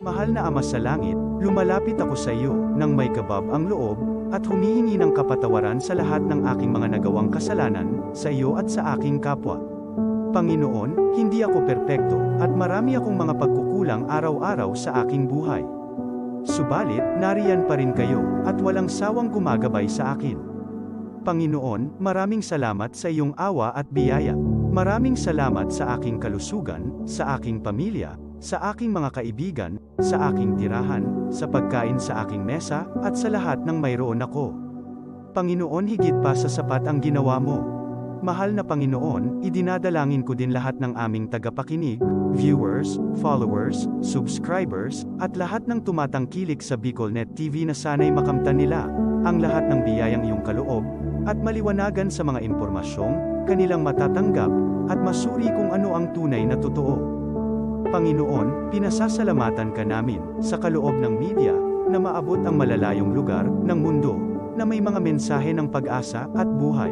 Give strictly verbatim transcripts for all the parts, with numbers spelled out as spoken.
Mahal na Ama sa Langit, lumalapit ako sa iyo nang may kabab ang loob at humihingi ng kapatawaran sa lahat ng aking mga nagawang kasalanan sa iyo at sa aking kapwa. Panginoon, hindi ako perpekto at marami akong mga pagkukulang araw-araw sa aking buhay. Subalit, nariyan pa rin kayo at walang sawang gumagabay sa akin. Panginoon, maraming salamat sa iyong awa at biyaya. Maraming salamat sa aking kalusugan, sa aking pamilya, sa aking mga kaibigan, sa aking tirahan, sa pagkain sa aking mesa, at sa lahat ng mayroon ako. Panginoon, higit pa sa sapat ang ginawa mo. Mahal na Panginoon, idinadalangin ko din lahat ng aming tagapakinig, viewers, followers, subscribers, at lahat ng tumatangkilik sa BicolNet T V na sana'y makamtan nila ang lahat ng biyayang iyong kaloob at maliwanagan sa mga impormasyong kanilang matatanggap at masuri kung ano ang tunay na totoo. Panginoon, pinasasalamatan ka namin sa kaloob ng media na maabot ang malalayong lugar ng mundo na may mga mensahe ng pag-asa at buhay.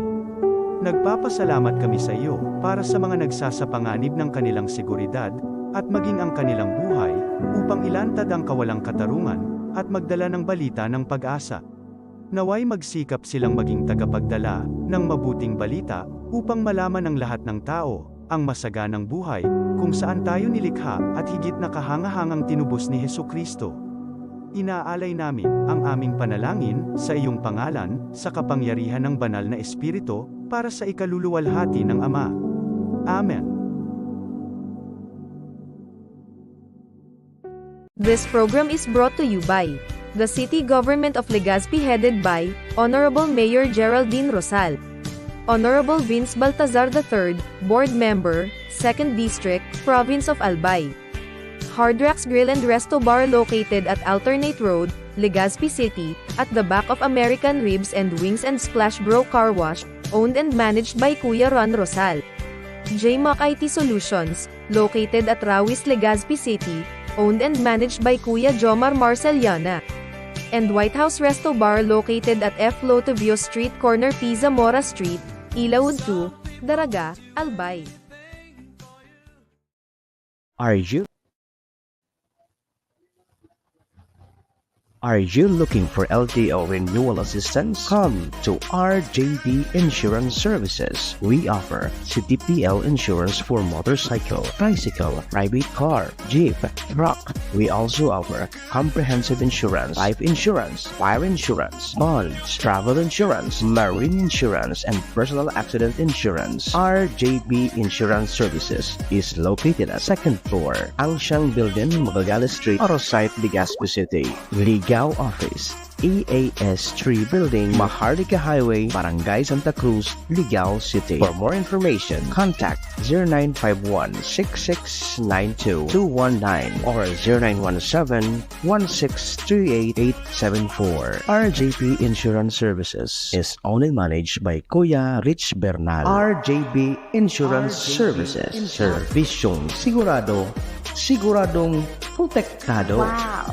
Nagpapasalamat kami sa iyo para sa mga nagsasapanganib ng kanilang seguridad at maging ang kanilang buhay upang ilantad ang kawalang katarungan at magdala ng balita ng pag-asa. Naway magsikap silang maging tagapagdala ng mabuting balita upang malaman ng lahat ng tao ang masaganang buhay kung saan tayo nilikha at higit na kahangahangang tinubos ni Jesucristo. Inaalay namin ang aming panalangin sa iyong pangalan, sa kapangyarihan ng Banal na Espiritu, para sa ikaluluwalhati ng Ama. Amen. This program is brought to you by the City Government of Legazpi, headed by Honorable Mayor Geraldine Rosal. Honorable Vince Baltazar the third, Board Member, Second District, Province of Albay. Hard Rocks Grill and Resto Bar located at Alternate Road, Legazpi City, at the back of American Ribs and Wings and Splash Bro Car Wash, owned and managed by Kuya Ron Rosal. J Mac I T Solutions, located at Rawis, Legazpi City, owned and managed by Kuya Jomar Marceliana. And White House Resto Bar located at F Lotovio Street, corner P Zamora Street, Ilaud two, Daraga, Albay. Are you? Are you looking for L T O renewal assistance? Come to R J B Insurance Services. We offer C T P L insurance for motorcycle, tricycle, private car, jeep, truck. We also offer comprehensive insurance, life insurance, fire insurance, bonds, travel insurance, marine insurance, and personal accident insurance. R J B Insurance Services is located at second floor, Ancient Building, Magallanes Street, Arosite, Legazpi City. Ligao Office, E A S three Building, Maharlika Highway, Barangay Santa Cruz, Ligao City. For more information, contact zero nine five one, six six nine two, two one nine or zero nine one seven, one six three eight, eight seven four. R J P Insurance Services is owned and managed by Kuya Rich Bernal. R J P Insurance Services. Serbisyong sigurado, siguradong protektado. Wow!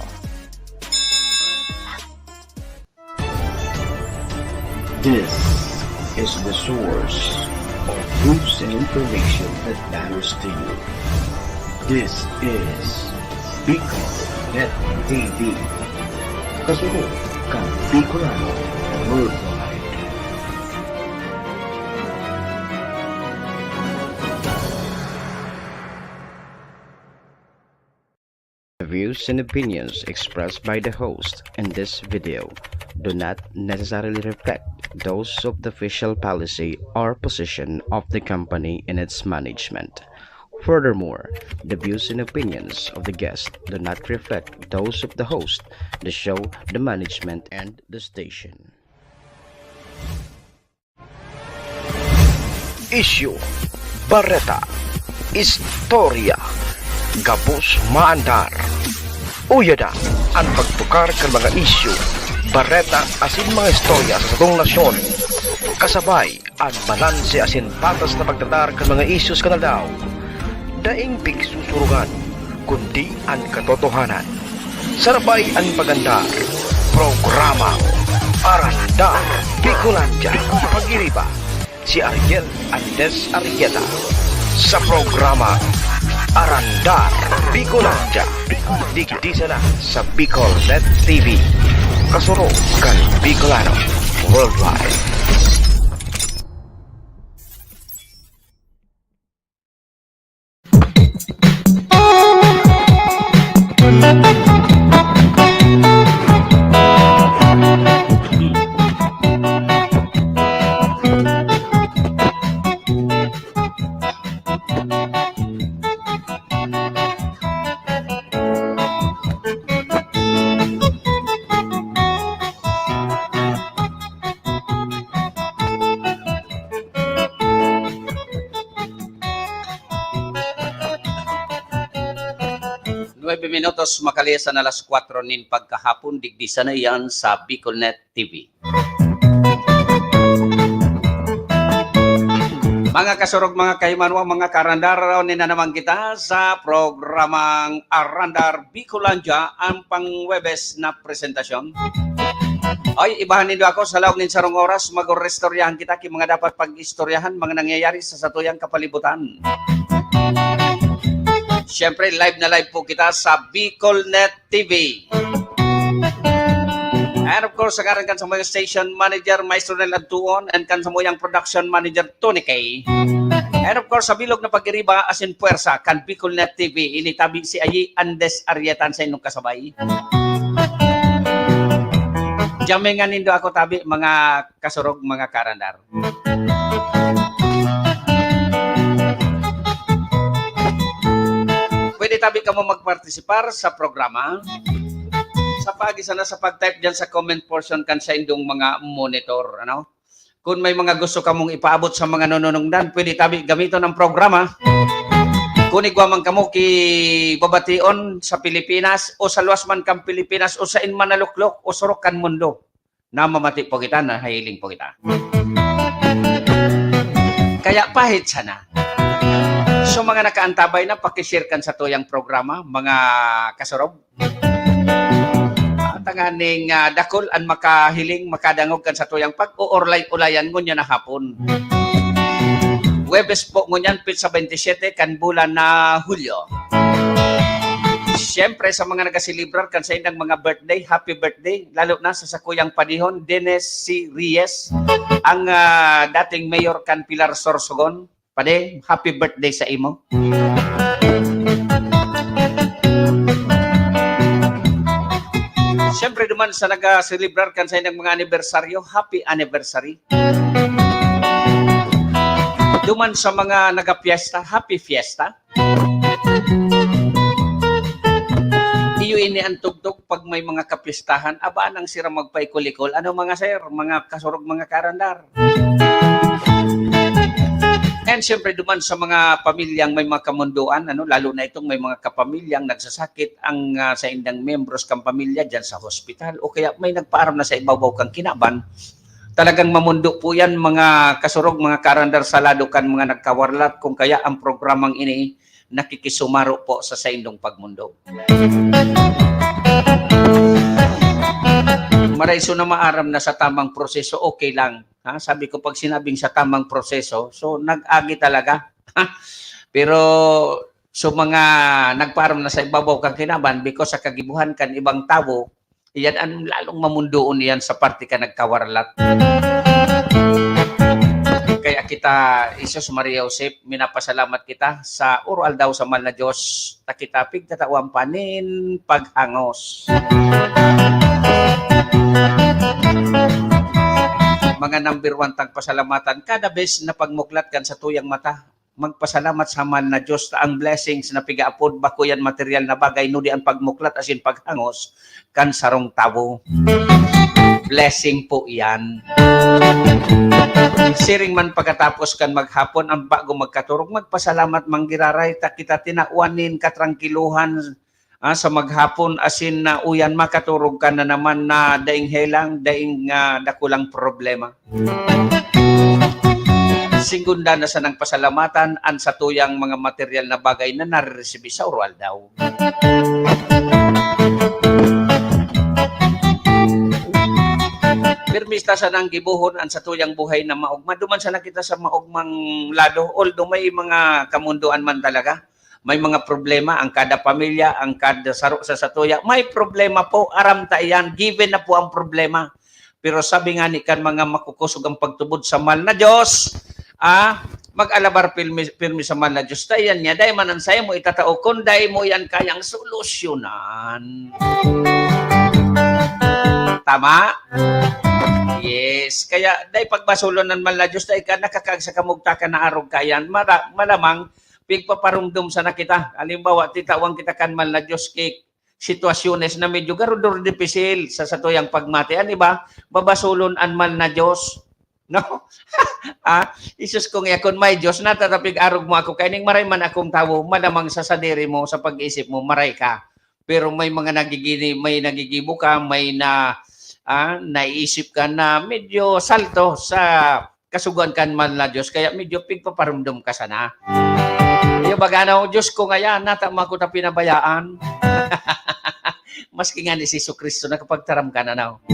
This is the source of news and information that matters to you. This is Bicol Net T V. Kasunod kan Bicolano Worldwide. The views and opinions expressed by the host in this video do not necessarily reflect those of the official policy or position of the company and its management. Furthermore, the views and opinions of the guest do not reflect those of the host, the show, the management, and the station. Isyu, bareta, istorya, gabos maandar. Uya na an pagtukar kan mga isyu, bareta asin mga istorya sa satong nasyon. Kasabay an balanse asin patas na pagtatar kan mga isyu sa kan aldaw. Daing pigsusurugan, kundi an katotohanan. Sarabay an pag-andar, Programang Arandar Bicolandia. Pag-iriba, si Ariel Andes Arrieta. Sa programa Arandar Bicolanja. Digdi sana sa Bicol Net T V. Kasurog kan Bicolano Worldwide. Nuebe minutos makalihis an alas kwatro nin pagkahapon, digdi sana iyan sa Bicolnet T V. Mga kasurog, mga kahimanwa, mga karandar, raon na naman kita sa programang Arandar Bicolandia, ang pang-Huwebes na presentasyon. Ay, ibahan nindo ako sa laog nin sarong oras, mag-oristoryahan kita ki mga dapat pag-istoryahan, mga nangyayari sa satuyang kapalibutan. Siyempre, live na live po kita sa Bicolnet T V. And of course, sa ngaran kan samuyang station manager, Maestro Nel Antuon, and kan samuyang production manager, Tony K. And of course, sa bilog na pag-iriba, asin puwersa, kan Bicolnet T V, ini tabi si Ayi Andes Arrieta an saindong kasabay. Jamingan nindo ako tabi, mga kasurog, mga karandar. Pwede tabi kamo magpartisipar sa programa. Sa paagi sana sa pag-type diyan sa comment portion kan saindong mga monitor, ano? Kun may mga gusto kamong ipaabot sa mga nanunungdan, pwede tabi gamiton ang programa. Kun igwa man kamo ki babation sa Pilipinas o sa luwas man kan Pilipinas o sain man na luklok o surok kan mundo, namamati po kita, nahihiling po kita. Kaya pahit sana. So, mga nakaantabay na, paki-share kan satuyang programa, mga kasurog. Tanganing, ah, dakul an makahiling, makadangog kan satuyang pag-uurlay-ulayan ngunyan na hapon. Huwebes po ngunyan, petsa twenty-seven kan bulan na Hulyo. Siyempre, sa mga nagaselebrar kan saindang mga birthday, happy birthday, lalo na sa sakuyang padihon, Dennis C. Reyes, ang, ah, dating mayor kan Pilar, Sorsogon. Pade, happy birthday sa imo. Siyempre, duman sa nagaselebrar kan saindang mga anibersaryo, happy anniversary. Duman sa mga nagapiesta, happy fiesta. Iyo ini an tugtog pag may mga kapistahan. Aba, nang sira magpaikol-ikol. Ano, mga sir, mga kasurog, mga karandar? And siyempre, duman sa mga pamilyang may mga kamundoan, ano, lalo na itong may mga kapamilyang nagsasakit ang, ah, saindang miyembros kan pamilya diyan sa hospital o kaya may nagpaaram na sa ibabaw kan kinaban, talagang mamundo po yan, mga kasurog, mga karandar, sa lado kan mga nagkawarlat, kung kaya ang programang ini nakikisumaro po sa saindong pagmundo. Maraiso na maaram na sa tamang proseso, okay lang. Ha? Sabi ko, pag sinabing sa tamang proseso, so nag-agi talaga. Pero so mga nagpaaram na sa ibabaw kan kinaban, because sa kagibuhan kan ibang tawo, iyan an lalong mamundoon iyan sa parte kan nagkawarlat. Kaya kita, Jesus, Maria, Josep, minapasalamat kita sa oro-aldaw sa mahal na Diyos, ta kita pigtatawan pa nin paghangos. Mga number one tang pasalamatan, kada bes na pagmuklat kan satuyang mata, magpasalamat sa mahal na Diyos ta ang blessings na pigaapod bako yan material na bagay, no di an pagmuklat asin paghangos kan sarong tawo. Blessing po iyan. Siring man pagkatapos kan maghapon, ang bago magkaturog, magpasalamat man giraray ta kita tinawan nin katrangkilohan, ah, sa maghapon, asin na uyan makaturog ka na naman na daing helang, daing, ah, dakulang problema. Segunda na sanang pasalamatan an satuyang mga material na bagay na nariresibi sa oro-aldaw. Pirmi ta sanang gibohon an satuyang buhay na maogma. Duman sana kita sa maogmang lado, although may mga kamundoan man talaga. May mga problema ang kada pamilya, ang kada saro sa satuya. May problema po, aram ta iyan, given na po ang problema. Pero sabi nga ni kan mga makukosog ang pagtubod sa mahal na Diyos, ah, mag-alabar pirmi, pirmi sa mahal na Diyos. Ta iyan niya, dai man an saimo itatao, kun dai mo iyan kayang solusyonan. Tama? Yes. Kaya, dai pagbasolon an mahal na Diyos, dai ka nakakaagsa ka mugta ka na arog ka iyan. Mara, malamang, pigpaparumdom sana kita. Halimbawa, titawan kita kan mahal na Diyos, ki sitwasyones na medyo garudor dipisil sa satuyang pagmati. An iba, babasolon an mahal na Diyos. No? Ah, isus kong iya, kun may Diyos, natatapig arog mo ako, kaining maray man akong tawo, malamang sa sadiri mo, sa pag-isip mo, maray ka. Pero may mga nagigini, may nagigibo ka, may na, ah, naiisip ka na medyo salto sa kasugoan kan mahal na Diyos, kaya medyo pigpaparumdom ka sana. Iyo baga, ano, "Diyos ko ngayan, nata mo ako ta pinabayaan." Maski nga ni Jesu-Cristo, nakapagtaram ka na, no?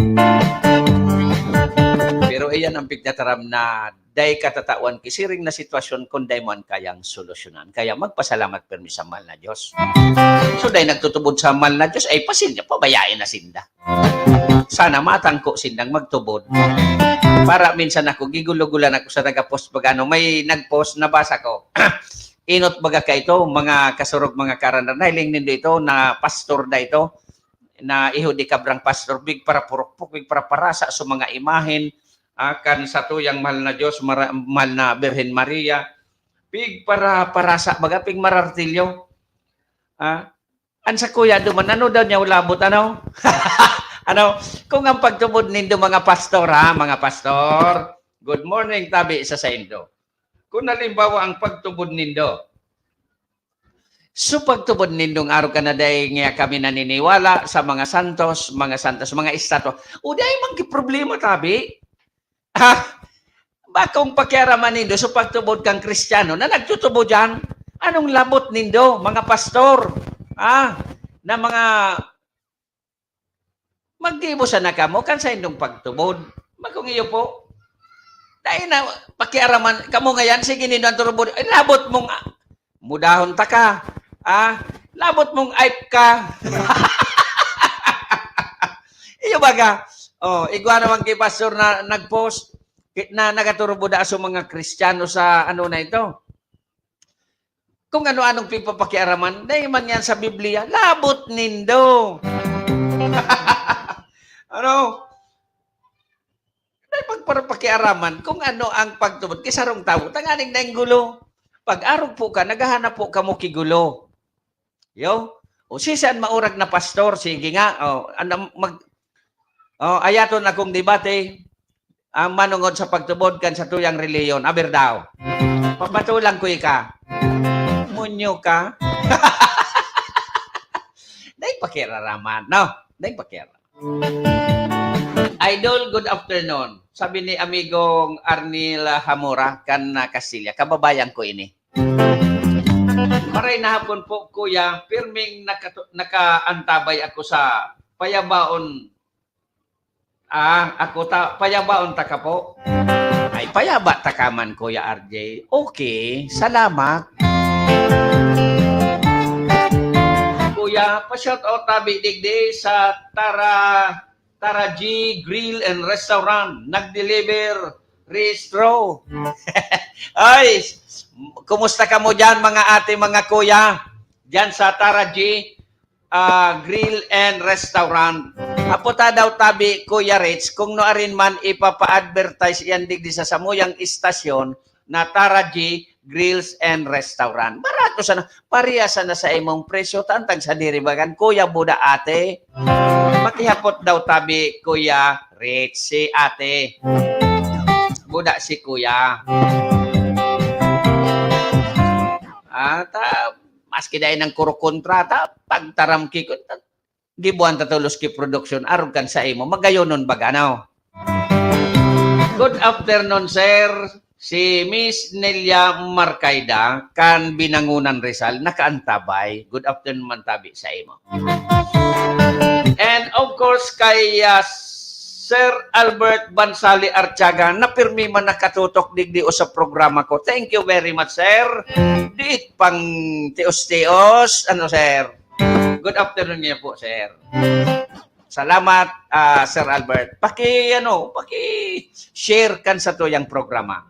Pero iyan ang pigtataram na dai katatawan ki siring na sitwasyon kun dai mo an kayang solusyonan. Kaya magpasalamat pirmi sa mahal na Diyos. So, dai nagtutubod sa mahal na Diyos, ay pasin niya, pabayain na sinda. Sana matangko sindang magtubod. Para minsan ako, gigulo-gulan ako sa nag-post pag ano, may nag-post, nabasa ko. Inot baga ka ito, mga kasurog, mga karandan, nahiling nindo ito, na pastor na ito, na iho di kabrang pastor, big para purukpok, big para parasa sa mga imahen, ah, kan satuyang mahal na Diyos, mara-, mahal na Birhen Maria, big para parasa, baga, big marartilyo. Ah, an sa kuya duman, ano daw niya ulabot, ano? Ano, kung ang pagtubod nindo, mga pastor, ha, mga pastor, good morning, tabi sa saindo. Kung halimbawa ang pagtubod nindo, so pagtubod nindong arog ka na dai nga kami naniniwala sa mga santos, mga santos, mga estatwa. O dai man ki problema, tabi. Ah, bakong pakiaraman nindo sa pagtubod kang Kristiyano na nagtutubod diyan? Anong labot nindo, mga pastor? Ah, na mga maggibo sana kamo kan saindong pagtubod. Bakong iyo po. Dai na pakiaraman kamo ngayan, sige nindo ang turubod. Ay, labot mong, ah, mudahon ta ka. Ah, labot mong ayp ka. Iyo baga. Oh, igwa naman kay pastor na nag-post ki-, na nagaturubod sa mga Kristiyano sa ano na ito. Kung ano-anong pigpapakiaraman, dai man yan sa Biblia, labot nindo. Ano? Dai pagparapakiaraman kung ano ang pagtubod ki sarong tawo, tanganing naing gulo. Pag arog po ka, naghahanap po kamo ki gulo. Yo? O sisan maurag na pastor, sige nga, o, ano, mag-, o, ayaton akong debate, ang manongod sa pagtubod kan satuyang relihiyon. Aber daw. Papatulang ko ika. Munyo ka. Dai pakiaraman, no? Dai pakiaraman. Idol, good afternoon. Sabi ni amigong Arnil Hamora, kan, ah, Castilla, kababayan ko ini. Maray na hapon po, kuya. Pirming nakato-, nakaantabay ako sa payabaon. Ah, ako ta-, payabaon ta ka po. Ay, payaba ta ka man, Kuya R J. Okay, salamat. Kuya, pa-shout out tabi digdi sa Tara, Tara G Grill and Restaurant. Nag-deliver restro. Ay, kumusta kamo diyan, mga ate, mga kuya? Diyan sa Tara G, ah, Grill and Restaurant. Hapota daw tabi, Kuya Rich, kung nuarin man ipapa-advertise yan digdi sa samuyang istasyon na Tara G Grills and Restaurant. Barato sana, pareha sana sa imong presyo, tantang sa diribagan, Kuya Buda Ate. Makihapot daw tabi, Kuya Rich, si Ate. Buda si Kuya. Ah, ta-, maski dai nang kuro kontrata, pagtaram ki ko, ta-, gibuan ta tolos ki production, arog kan sa imo, magayonon baga, no? Good afternoon, sir. Si Miss Nelia Marcaida, kan Binangunan, Rizal, nakaantabay. Good afternoon man tabi sa imo. And of course, kay, ah, Sir Albert Bansali Artiaga, na pirmi man nakatutok digdi o sa programa ko. Thank you very much, sir. Diit pang tios-tios, ano, sir? Good afternoon niyo po, sir. Salamat, ah, Sir Albert. Paki, ano, paki-share kan sa tuyang programa.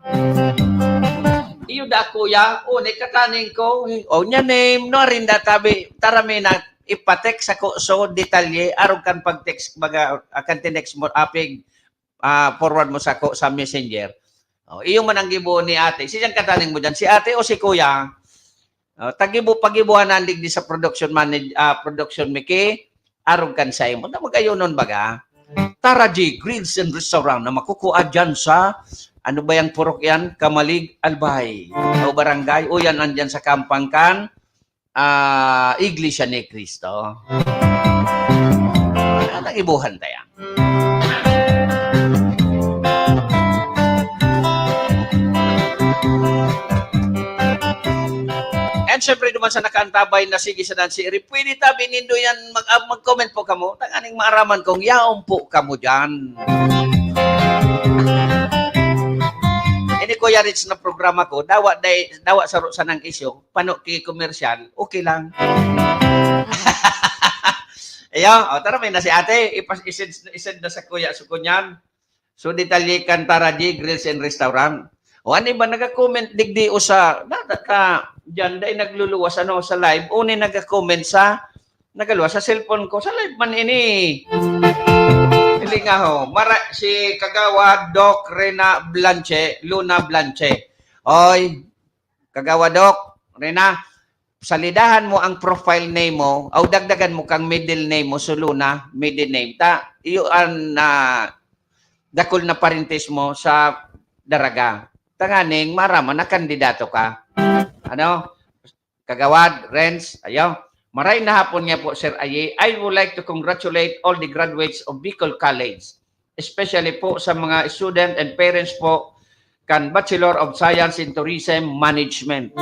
Iyo da, kuya, o, ni kataning ko, o, nya name, no, rin da tabi, tarami na, ipatext ako, so, detalye, arog kan pag-text, baga, ah, kan tinext mo, apig, ah, forward mo sako sa messenger. O, iyo man ang gibo ni ate. Si siyang kataning mo dyan, si ate o si kuya? O, tagibo, pagibuhanan digdi sa production manage, ah, production Miki, arog kan sa imo. Na magayonon baga? Tara G Grills and Restaurant na makukua dyan sa, ano ba yung purok yan? Kamalig, Albay. O barangay. O yan, andyan sa Kampangkan, ah, Iglesia ni Cristo. Ano, ibuhan tayo? And syempre naman sa nakaantabay na sige sa Nancy Eri, pwede tabi nindo yan, mag, ah, mag-comment po kamo. Tanganing maaraman kong yaon po kamo dyan. Ini Kuya Rich na programa ko, dawa, day, dawa saro sanang isyo, pano ki komersyal, okay lang. Ayan, o, tara, may na si ate, ipas, isend, isend na sa kuya, so kunyan. So, detalye kan Tara G Grills and Restaurant. O, ano ba, naga-comment digdi o sa, na, na, na, dyan, dahil nagluluwas, ano, sa live, o ni naga-comment sa, nagaluwas sa cellphone ko, sa live man ini. Hindi nga ho, mara, si Kagawad Doc Rena Blanche, Luna Blanche. Oy, Kagawad Doc, Rena, salidahan mo ang profile name mo, o dagdagan mo kang middle name mo, so Luna, middle name. Ta, iyo an, ah, dakul na parentes mo sa Daraga. Tanganing maraman na kandidato ka. Ano? Kagawad, Renz, ayo. Maray na hapon nga po, Sir Aye. I would like to congratulate all the graduates of Bicol College, especially po sa mga student and parents po kan Bachelor of Science in Tourism Management.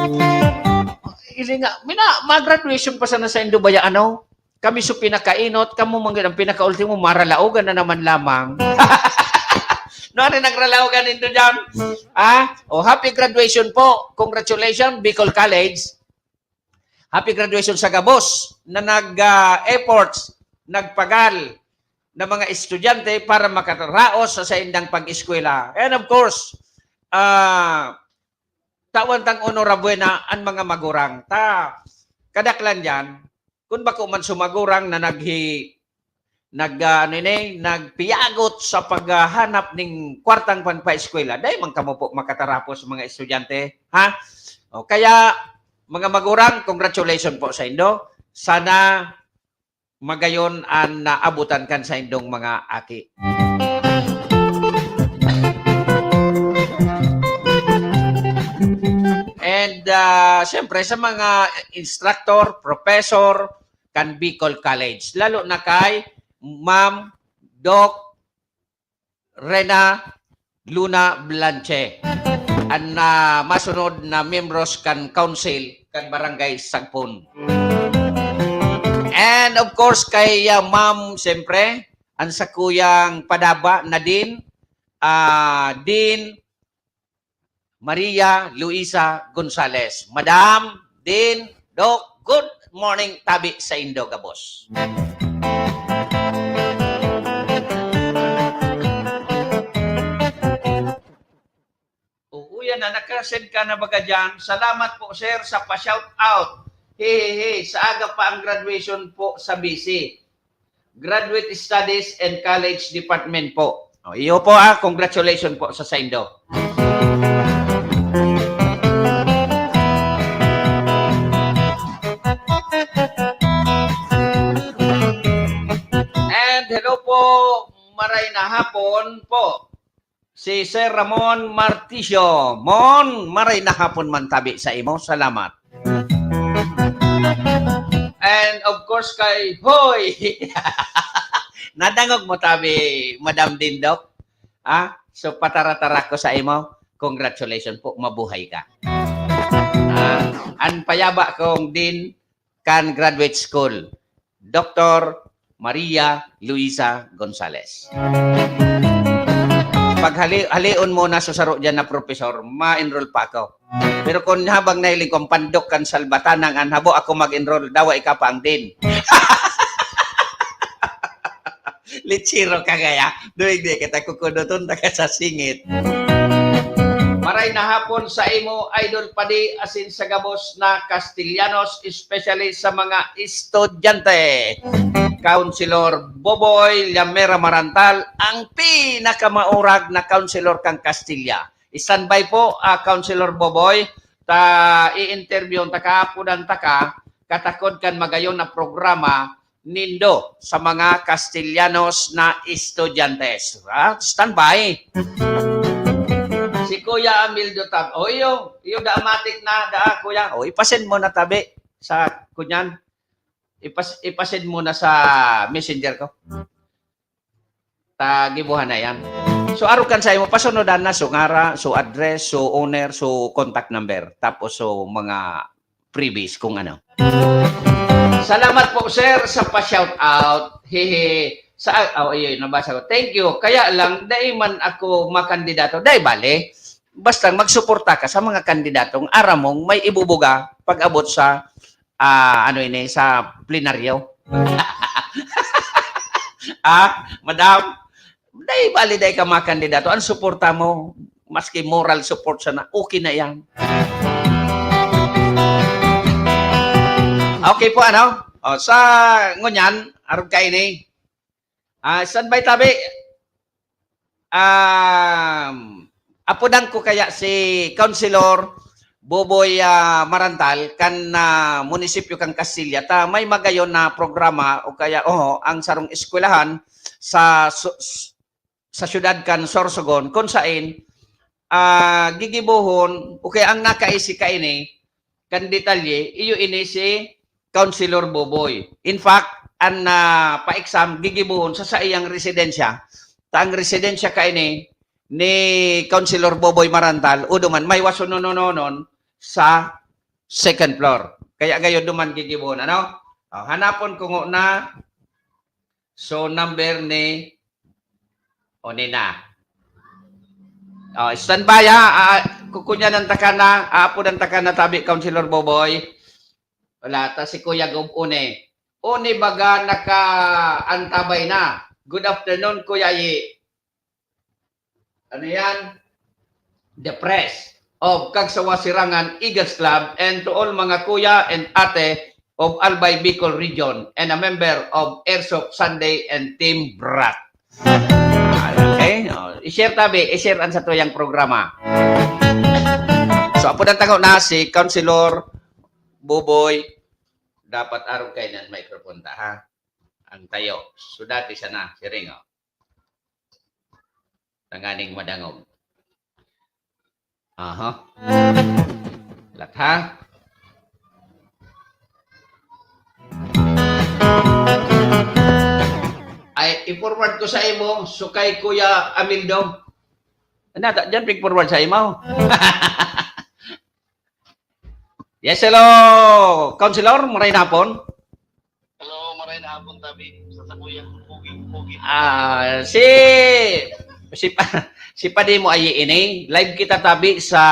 Ili nga, mina, mag-graduation pa sana sa Indo baya, ano? Kami so pinakainot, kamo man gud ang pinakaultimo, maralaogan na naman lamang. No, ano nagralaogan nindo dyan? Ah? O, happy graduation po. Congratulations, Bicol College. Happy graduation sa gabos na nag, ah, efforts, nagpagal na mga estudyante para makaraos sa saindang pag-eskwela. And of course, ah, tawan tang onorabwe na an mga magurang. Ta, kadaklan diyan, kun bako man sumagurang na naghi-, nag, ah, ano ini, nagpiyagot sa paghahanap ning kwartang panpaeskwela, dai man kamo po makatarapos, mga estudyante, ha? O, kaya, mga magurang, congratulations po sa indo. Sana magayon an naabutan kan saindong mga aki. And, ah, siyempre, sa mga instructor, professor, kan Bicol College, lalo na kay Ma'am Doc Rena Luna Blanche, an, ah, masunod na miyembros kan Council kan Barangay Sagpon. And of course, kay, ah, Ma'am, siyempre, an sakuyang padaba, Nadine, ah, Dean, Maria Luisa Gonzalez. Madam, Dean, Doc, good morning, tabi sa indo gabos. Oo, yan na, nakasend ka na baga dyan. Salamat po, sir, sa pa-shout out. Hehehe, sa aga pa ang graduation po sa B C. Graduate Studies and College Department po. O, iyo po, ah, congratulations po sa saindo. And hello po, maray na hapon po. Si Sir Ramon Martisio. Mon, maray na hapon man tabi sa imo. Salamat. And of course, kay Hoy. Nadangog mo tabi, Madam Dindok? Ah, so patara-tara ko sa imo. Congratulations po, mabuhay ka. Ah, an payaba kong Dean kan Graduate School, Doctor Maria Luisa Gonzalez. Paghali-, halion mo na sa saro dyan na professor, ma-enroll pa ako. Pero kung habang nahiling kong pandok kan salbatanang an habo ako mag-enroll, dawa ika pa ang din. Litsiro ka kaya? Doy, di kita kukudoton, taga sa singit. Maray na hapon sa imo, Idol Padi, asin sa gabos na Castellanos, especially sa mga estudyante. Councilor Boboy Llamera Marantal, ang pinakamaurag na councilor kang Castilla. Standby po, ah, Councilor Boboy. Ta, i-interview ta ka, apodan ta ka, katakod kan magayon na programa nindo sa mga Castellanos na estudyante. Ha? Standby. Si Kuya Amildo Tab-, o, iyo, iyo, damatik na, daa, Kuya. O, ipasend mo na tabi sa, kunyan. Ipas-, ipasend mo na sa messenger ko. Ta gibohan na yan. So, arog kan sa imo, pasunodan na, so ngara, so address, so owner, so contact number, tapos so mga freebies kung ano. Salamat po, sir, sa pa-shout out. Hehe. Sa, oh, ayun, nabasa ko. Thank you. Kaya lang, dai man ako makandidato. Dai bale. Basta magsuporta ka sa mga kandidatong aram mong may ibubuga pag-abot sa, ah, ano ini, sa plenaryo. Ah, madam, dai bale, dai ka makandidato. Ang suporta mo, maski moral support sana, okay na yan. Okay po, ano? O, sa ngunyan, arog kaini. Ah, standby tabi. Um, apodan ko kaya si Councilor Boboy, ah, Marantal, kan, ah, munisipyo kan Castilla, ta may magayon na programa o kaya, oho, ang sarong eskwelahan sa su-, sa siyudad kan Sorsogon, kun sain, ah, gigibohon, o kaya ang nakaisi kaini, kan detalye, iyo ini si Councilor Boboy. In fact, an, ah, pa-exam gigibohon sa saiyang residensya. Ta ang residensya kaini ni Councilor Boboy Marantal, o duman, may wasonononon sa second floor. Kaya gayo duman gigibohon, ano? O, hanapon ko ngona. So, number ni, o, ni na. O, standby, ha? Ah, kukunyanan ta ka na, aapodan ta ka na tabi, Councilor Boboy. Wala, ta si Kuya Gob Une. Une baga nakaantabay na. Good afternoon, Kuya Yi. Ano yan? The press of Kagsawa Sirangan Eagles Club and to all mga kuya and ate of Albay Bicol Region and a member of Airsoft Sunday and Team Brat. Ah, okay. O, i-share tabi, i-share ang satuyang programa. So, apodan ta ngona si Councilor Boboy. Dapat arog kaini an microphone ta, ha? Ang tayo. So, dati sana, siring, o. Tanganing madangog. Aha. Lat, ha? Ay, i-forward ko sa imo, so kay Kuya Amildo. Ano, ta-, dyan, pig-forward sa imo. Yes, hello, Councilor, maray na hapon. Hello, maray na hapon, tabi. Sa sakuyang pogi-pogi. Ah, si, si Pa-, si Padi mo ay ini. Live kita tabi sa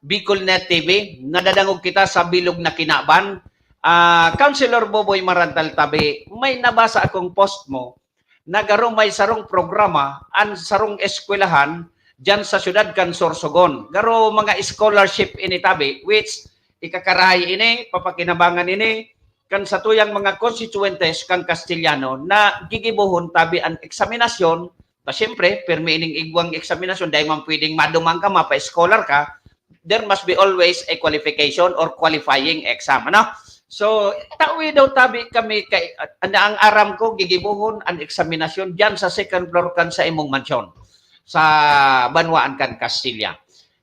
Bicol Net T V. Nadadangog kita sa bilog na kinaban. Ah, Councilor Boboy Marantal tabi, may nabasa akong post mo na garo may sarong programa an sarong eskwelahan diyan sa siyudad kan Sorsogon. Garo mga scholarship ini tabi, which ikakarahay ini, papakinabangan ini, kan satuyang mga konstituyentes kan Castellano na gigibohon tabi an eksaminasyon, ta siyempre, pirmi ining igwang eksaminasyon, dai man pwedeng maduman ka, mapa-scholar ka, there must be always a qualification or qualifying exam, ano? So, tawi daw tabi kami kay, na ang aram ko, gigibohon an eksaminasyon diyan sa second floor kan sa imong mansyon, sa banwaan kan Castilla.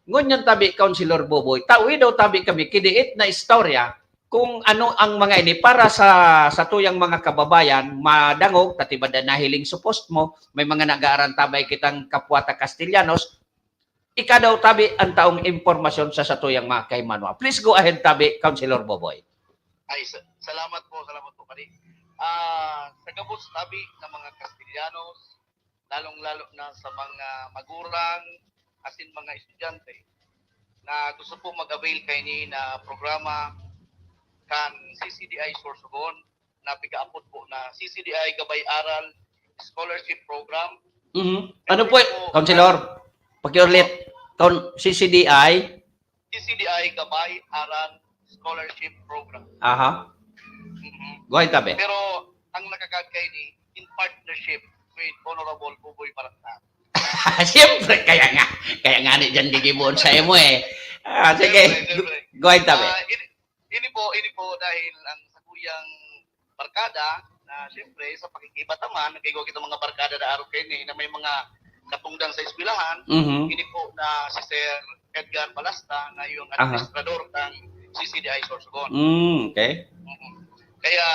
Ngunyan tabi, Councilor Boboy, tawi daw tabi kami, kidiit na istorya, kung ano ang mga ini para sa, sa tuyang mga kababayan, madangog, ta tiba da nahiling sa post mo, may mga nag-aarantabay kitang kapwa ta Castellanos, ika daw tabi ang taong impormasyon sa satuyang mga kahimanwa. Please go ahead, tabi, Councilor Boboy. Ay, sa-, salamat po, salamat po, Padi. Ah, sa gabos tabi ng mga Castellanos, lalong-lalo na sa mga magurang asin mga estudyante na gusto po mag-avail kaini na programa kan C C D I Sorsogon na pigaapod po na C C D I Gabay Aral Scholarship Program. Mhm. Ano po, Councilor? Pakiulit. Kaun C C D I? C C D I Gabay Aral Scholarship Program. Aha. Mhm. Go ahead, tabi. Pero ang nakakagkay ni in partnership with Honorable Buboy Maragtang. Siyempre, kaya nga, kaya nga ni dyan gigibuon sa imo eh. Ah, sige, siyempre, siyempre. Go ahead, tabi. Ah, ini, ini po, ini po dahil ang sakuyang barkada na siyempre sa pakikibat naman, nagkaigwa kita mga barkada na araw kayo ni na may mga katungdan sa eskwelahan, Mhm. ini po na si Sir Edgar Balasta na yung Aha. administrador ng C C D I Sorsogon. Mm, okay. Mhm. Kaya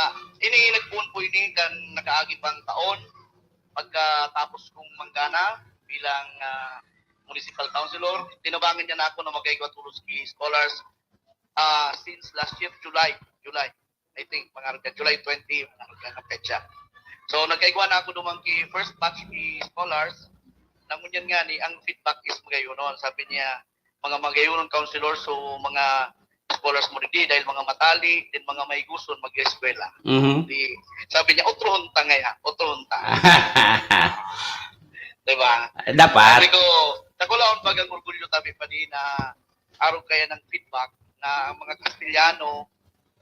ini nagpuon po ini kan nakaagi pang taon pagkatapos kong manggana bilang ah, municipal councilor, tinabangan niya na ako na magkaigwa tulos ki scholars ah, since last year, July. July. I think, mga July twenty, mga petsa. So, nagkaigwa na ako duman ki first batch ki scholars. Nangunyan nga ni, ang feedback is magayonon. Sabi niya, mga magayonon councilor, so mga scholars mo digdi dahil mga matali, din mga maiguson mag-eskwela. Mhm. Di, sabi niya, "Otro hunta ngaya, otro hunta." Diba? Dapat. Sabi ko, "Takulaon pag ang orgulyo tabi pa di na arog kaya ng feedback na ang mga Kastiliano,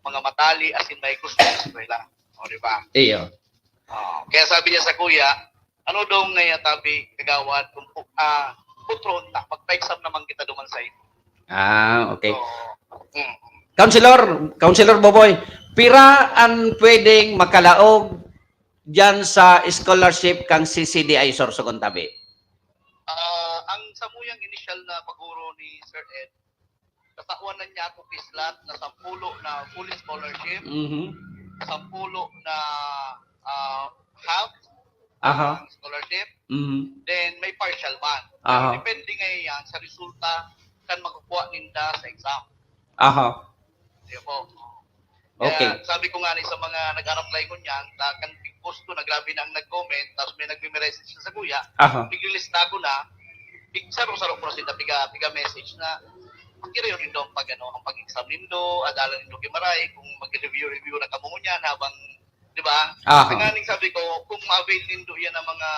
mga matali, asin may gusto sa eskwela." O, di ba? Iyo. Oh, kaya sabi niya sa kuya, "Ano daw ngaya tabi kagawad kung pu- ah, putron ta, magpa-exam naman kita duman sa imo." Ah, okay. So, mm. Councilor, Councilor Boboy, pira an pwedeng makalaog diyan sa scholarship kang C C D I Sorsogon tabi? Ah, ang samuyang initial na paguro ni Sir Ed, katawan na niya ako ki slot na sampulo na full scholarship, Mhm. sampulo na ah, half Aha. ang scholarship, Mhm. then may partial man. Pero Aha. depende ngayon yan sa resulta kan makukuha ninda sa exam. Aha. Di po? Okay. Kaya sabi ko nga ni sa mga nag-apply ko niyan, na kan post ko na grabe na ang nag-comment, tapos may nagme-message sa kuya, Aha. Piglilista ko na, pig- saro-saro ko na sila, piga, piga message na, "Magkirayo nindo ang pag, ano, ang pag-exam nindo, adala nindo ki Maray, kung mag-review-review na kamo niyan habang," di ba? Aha. Kaya nga sabi ko, kung ma-avail nindo yan ang mga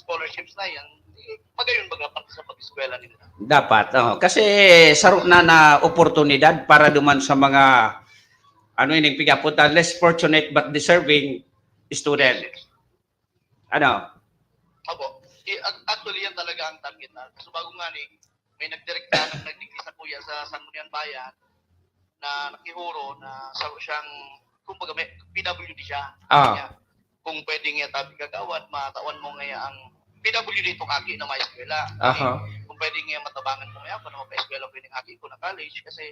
scholarships na yan, eh, magayon baga para sa pag-eskwela nila. Dapat, oh. Kasi saro na na oportunidad para duman sa mga, ano ining pigapunta, less fortunate but deserving student. Yes, yes. Ano? Opo. I- ac- actually, yan talaga ang target na. So, bago nga ni, may nagdirekta ng nagdigdi sa kuya sa Sangguniang Bayan na nakihuro na sa siyang, kumbaga, may P W D siya. Ah. Kaya, kung pwede nga tabi kagawad, matawan mo nga ang P W D itong aki na may eskwela. Aha. Kung pwede nga matabangan mo nga, para mapaeskwela pwede ang aki ko na college kasi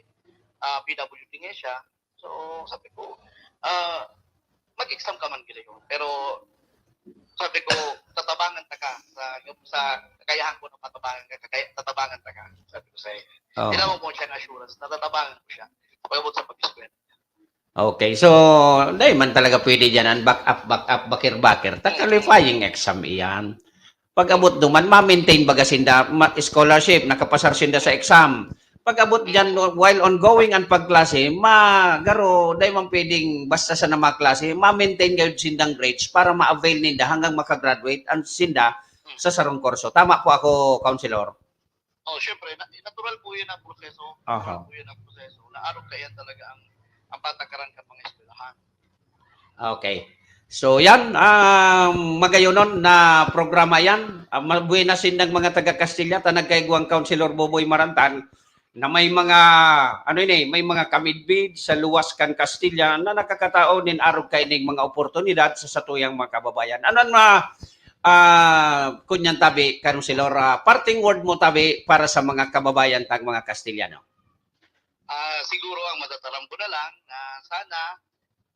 ah, P W D nga siya. So, sabi ko, ah, "Mag-exam ka man girayon." Pero sabi ko, "Tatabangan ta ka sa, sa kakayahan ko na matabangan ka, kakaya, tatabangan ta ka." Sabi ko sa'yo. Oh. Tinawag mo siyang assurance na tatabangan ko siya pag-abot sa pag-eskwela. Okay, so, dai man talaga pwede dyan ang back up, back up, bakir-bakir. Ta qualifying exam iyan. Pag-abot duman, ma-maintain baga sinda, ma-, scholarship, nakapasar sinda sa exam. Pag-abot dyan, while ongoing ang pagklase, ma-, garo, dai man pwedeng basta sa na maklase, ma-maintain gayud sindang grades para ma-avail ninda hanggang makagraduate ang sinda sa sarong kurso. Tama po ako, Councilor? Oh, syempre, na- natural po yun ang proseso. Aha. Natural po yun ang proseso. Na arog kaiyan talaga ang, ang patakaran kan mga eskwelahan. Okay. So, yan, ah, magayonon na programa yan. Ah, mabuena sindang mga taga Castilla, ta nagkaigwang Councilor Boboy Marantan, na may mga, ano ini, may mga kamidbid sa luwas kan Castilla na nakakatao nin arog kaining mga oportunidad sa satuyang mga kababayan. Ano ang ma-, ah, kunyan tabi, Councilor, ah, parting word mo tabi para sa mga kababayan tang mga Castiliano? Ah, siguro ang matataram ko na lang na sana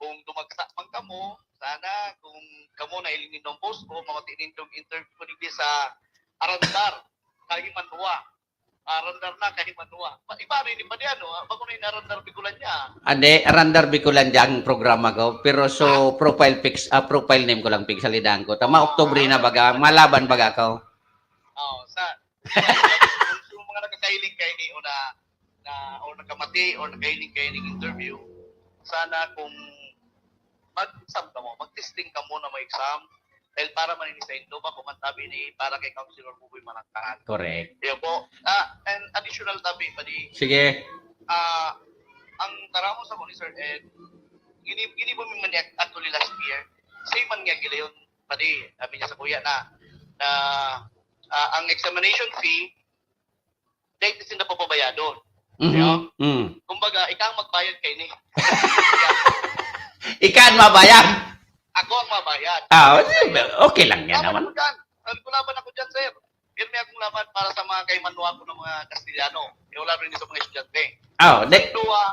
kung dumagsa man kamo, sana kung kamo nahiling nindong post ko, mamati nindong interview ko digdi sa Arandar, Kahimanwa. Arandar na, kay Manwa. Iba na ini pa diyan, no? Bako na inarandar Bicolandia. Ande, Arandar Bicolandia ang programa ko. Pero so, profile pics, ah, profile name ko lang pigsalidan ko. Tama, Oktubre na baga, malaban baga ako. Oo, sa, sa mga nakakailing kaini o na, na, o nakamati, o nakailing kaini interview, sana kung mag-exam kamo, mag-testing kamo na mag-exam, dahil para man ini sa indo, bako man tabi ni para kay Councilor Buboy Marantal. Correct. Iyo po. Ah, and additional tabi pa di. Sige. Ah, ang taramo sa ni Sir Ed, gini-, ginibo mi man niya actually last year. Same man niya gilayon pa di, sabi niya sa kuya na, na, ah, ang examination fee, dahil sinda papabayadon. Mhm. Iyo. Mm. Kumbaga, ikaw ang magbayad kaini. Ikaw ang mabayad? Ako ang mabayad. Ah, okay lang yan naman. Laban ako dyan. Sabi ko, laban ako dyan, sir. Pirmi akong laban para sa mga kaimanwa ko ng mga Kastiliano. Eh, wala rin sa mga estudyante. Oh, de- Duwa,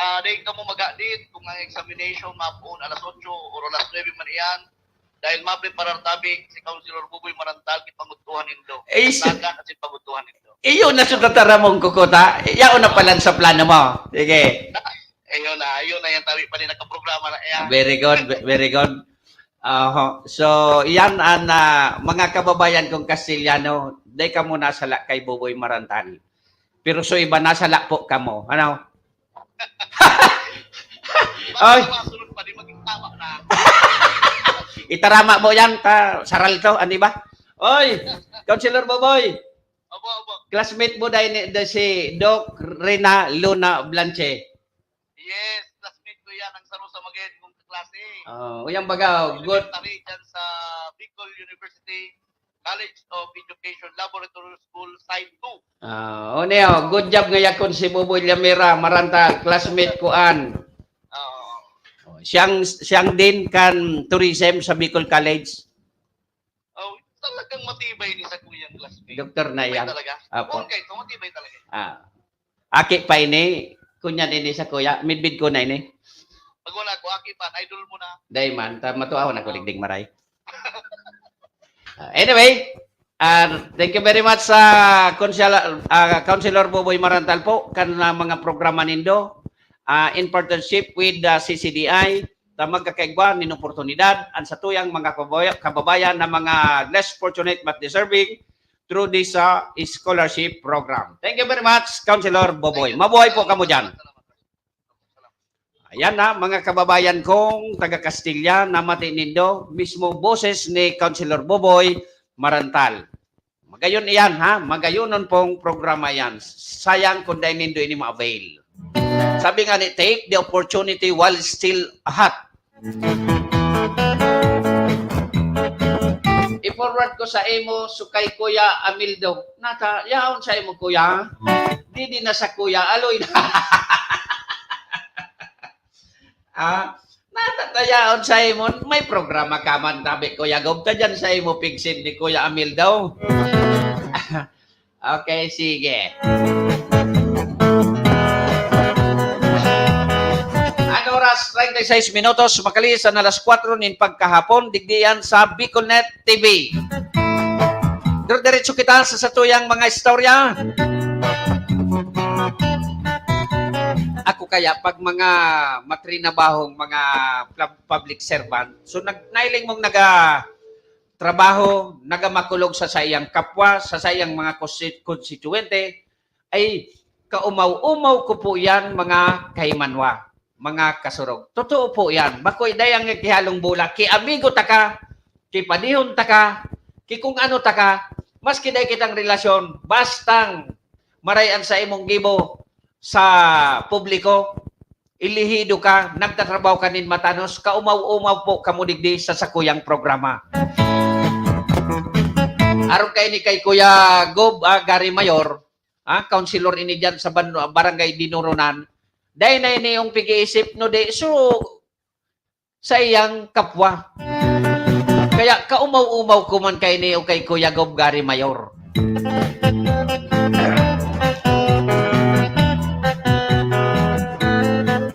ah, dahil kamo magadit kung ang examination mapuon alas otso o alas nuebe man iyan, dahil mapreparar tabi si Councilor Buboy Marantal, kay pangutuhan nindo. Eh, is- Tagan at si pangutuhan nindo. Iyo na sa tataramong kukuta. Yaon na pala sa plano mo. Sige. Ayun na, ayun na yung tabi pa rin nagkaprograma na yan. Very good, ve-, very good. Aha. So, yan ang, ah, mga kababayan kong Kastiliano, dai kamo nasala kay Buboy Marantal. Pero so iba, nasala po kamo. Ano? Oy. Baka masunod pa din, maging tama na. Itarama mo yan, ta, saral to, ano ba? Oy, Councilor Buboy. Opo, opo. Classmate mo dahil ni, dahil si Doc Rina Luna Blanche. Yes, classmate ko yan, ang saro sa magayad kong kaklase. Oh, uyang baga, good. Elementary dyan sa Bicol University College of Education Laboratory School, Site two. Ah, o niyo, good job nga yakon si Buboy Llamera, Marantal, classmate ko an. Oo. Oh, siyang, siyang din kan tourism sa Bicol College. Oh, talagang matibay ni sa kuyang classmate. Doktor na yan. Matibay talaga. Apo. Okay, so matibay talaga. Ah. Aki pa ini, kunya din sa kuya, midbid ko na ini. Pag wala ko, aki pa, idol mo na. Dai man, ta matuahon ako, digdig maray. Ah, anyway, ah, thank you very much sa Council-, ah, Councilor Buboy Marantal po, kan, ah, mga programa nindo, ah, in partnership with, ah, C C D I, ta magkakaigwa nin oportunidad an satuyang mga kababaya-, kababayan na mga less fortunate but deserving through this, ah, scholarship program. Thank you very much, Councilor Boboy. Mabuhay po kamo dyan. Ayan na, mga kababayan kong taga Castilla, namati nindo, mismo boses ni Councilor Boboy Marantal. Magayon iyan, ha? Magayonon pong programa iyan. Sayang kung dai nindo ini ma-avail. Sabi nga ni, "Take the opportunity while still hot." I-forward ko sa imo, so kay Kuya Amildo. Nata, yaon sa imo, Kuya. Di, di na sa Kuya, aloy na. Ah, natatayaon sa imo, may programa ka man, tabi, Kuya Gob, ta dyan sa imo, pigsin ni Kuya Amil daw. Okay, sige. Ang oras, treinta y seis minutos, makalisan alas kwatro nin pagkahapon, digdi yan sa Bicolnet T V. Dire-diretso kita sa satuyang mga istorya. Ako kaya, pag mga matrinabahong mga pub-, public servant, so nag-, nailing mong naga-, trabaho, nagamakulog sa saiyang kapwa, sa saiyang mga konsti-, konstituyente, ay kaumaw-umaw ko po yan, mga kahimanwa, mga kasurog. Totoo po yan. Bakoy dayang nagkihalong bola. Ki amigo ta ka, ki padihon ta ka, ki kung ano ta ka, maski dai kitang relasyon, bastang maray an sa imong gibo sa publiko, elehido ka, nagtatrabaho ka nin matanos, kaumaw-umaw po kamo digdi sa sakuyang programa. Aron kaini kay Kuya Gob, ah, Gary Mayor, ah, councilor ini diyan sa ban-, Barangay Dinurunan, dai na ini yung pag-iisip, no, di, so, sa iyang kapwa. Kaya kaumaw-umaw ko man kaini o kay Kuya Gob Gary Mayor.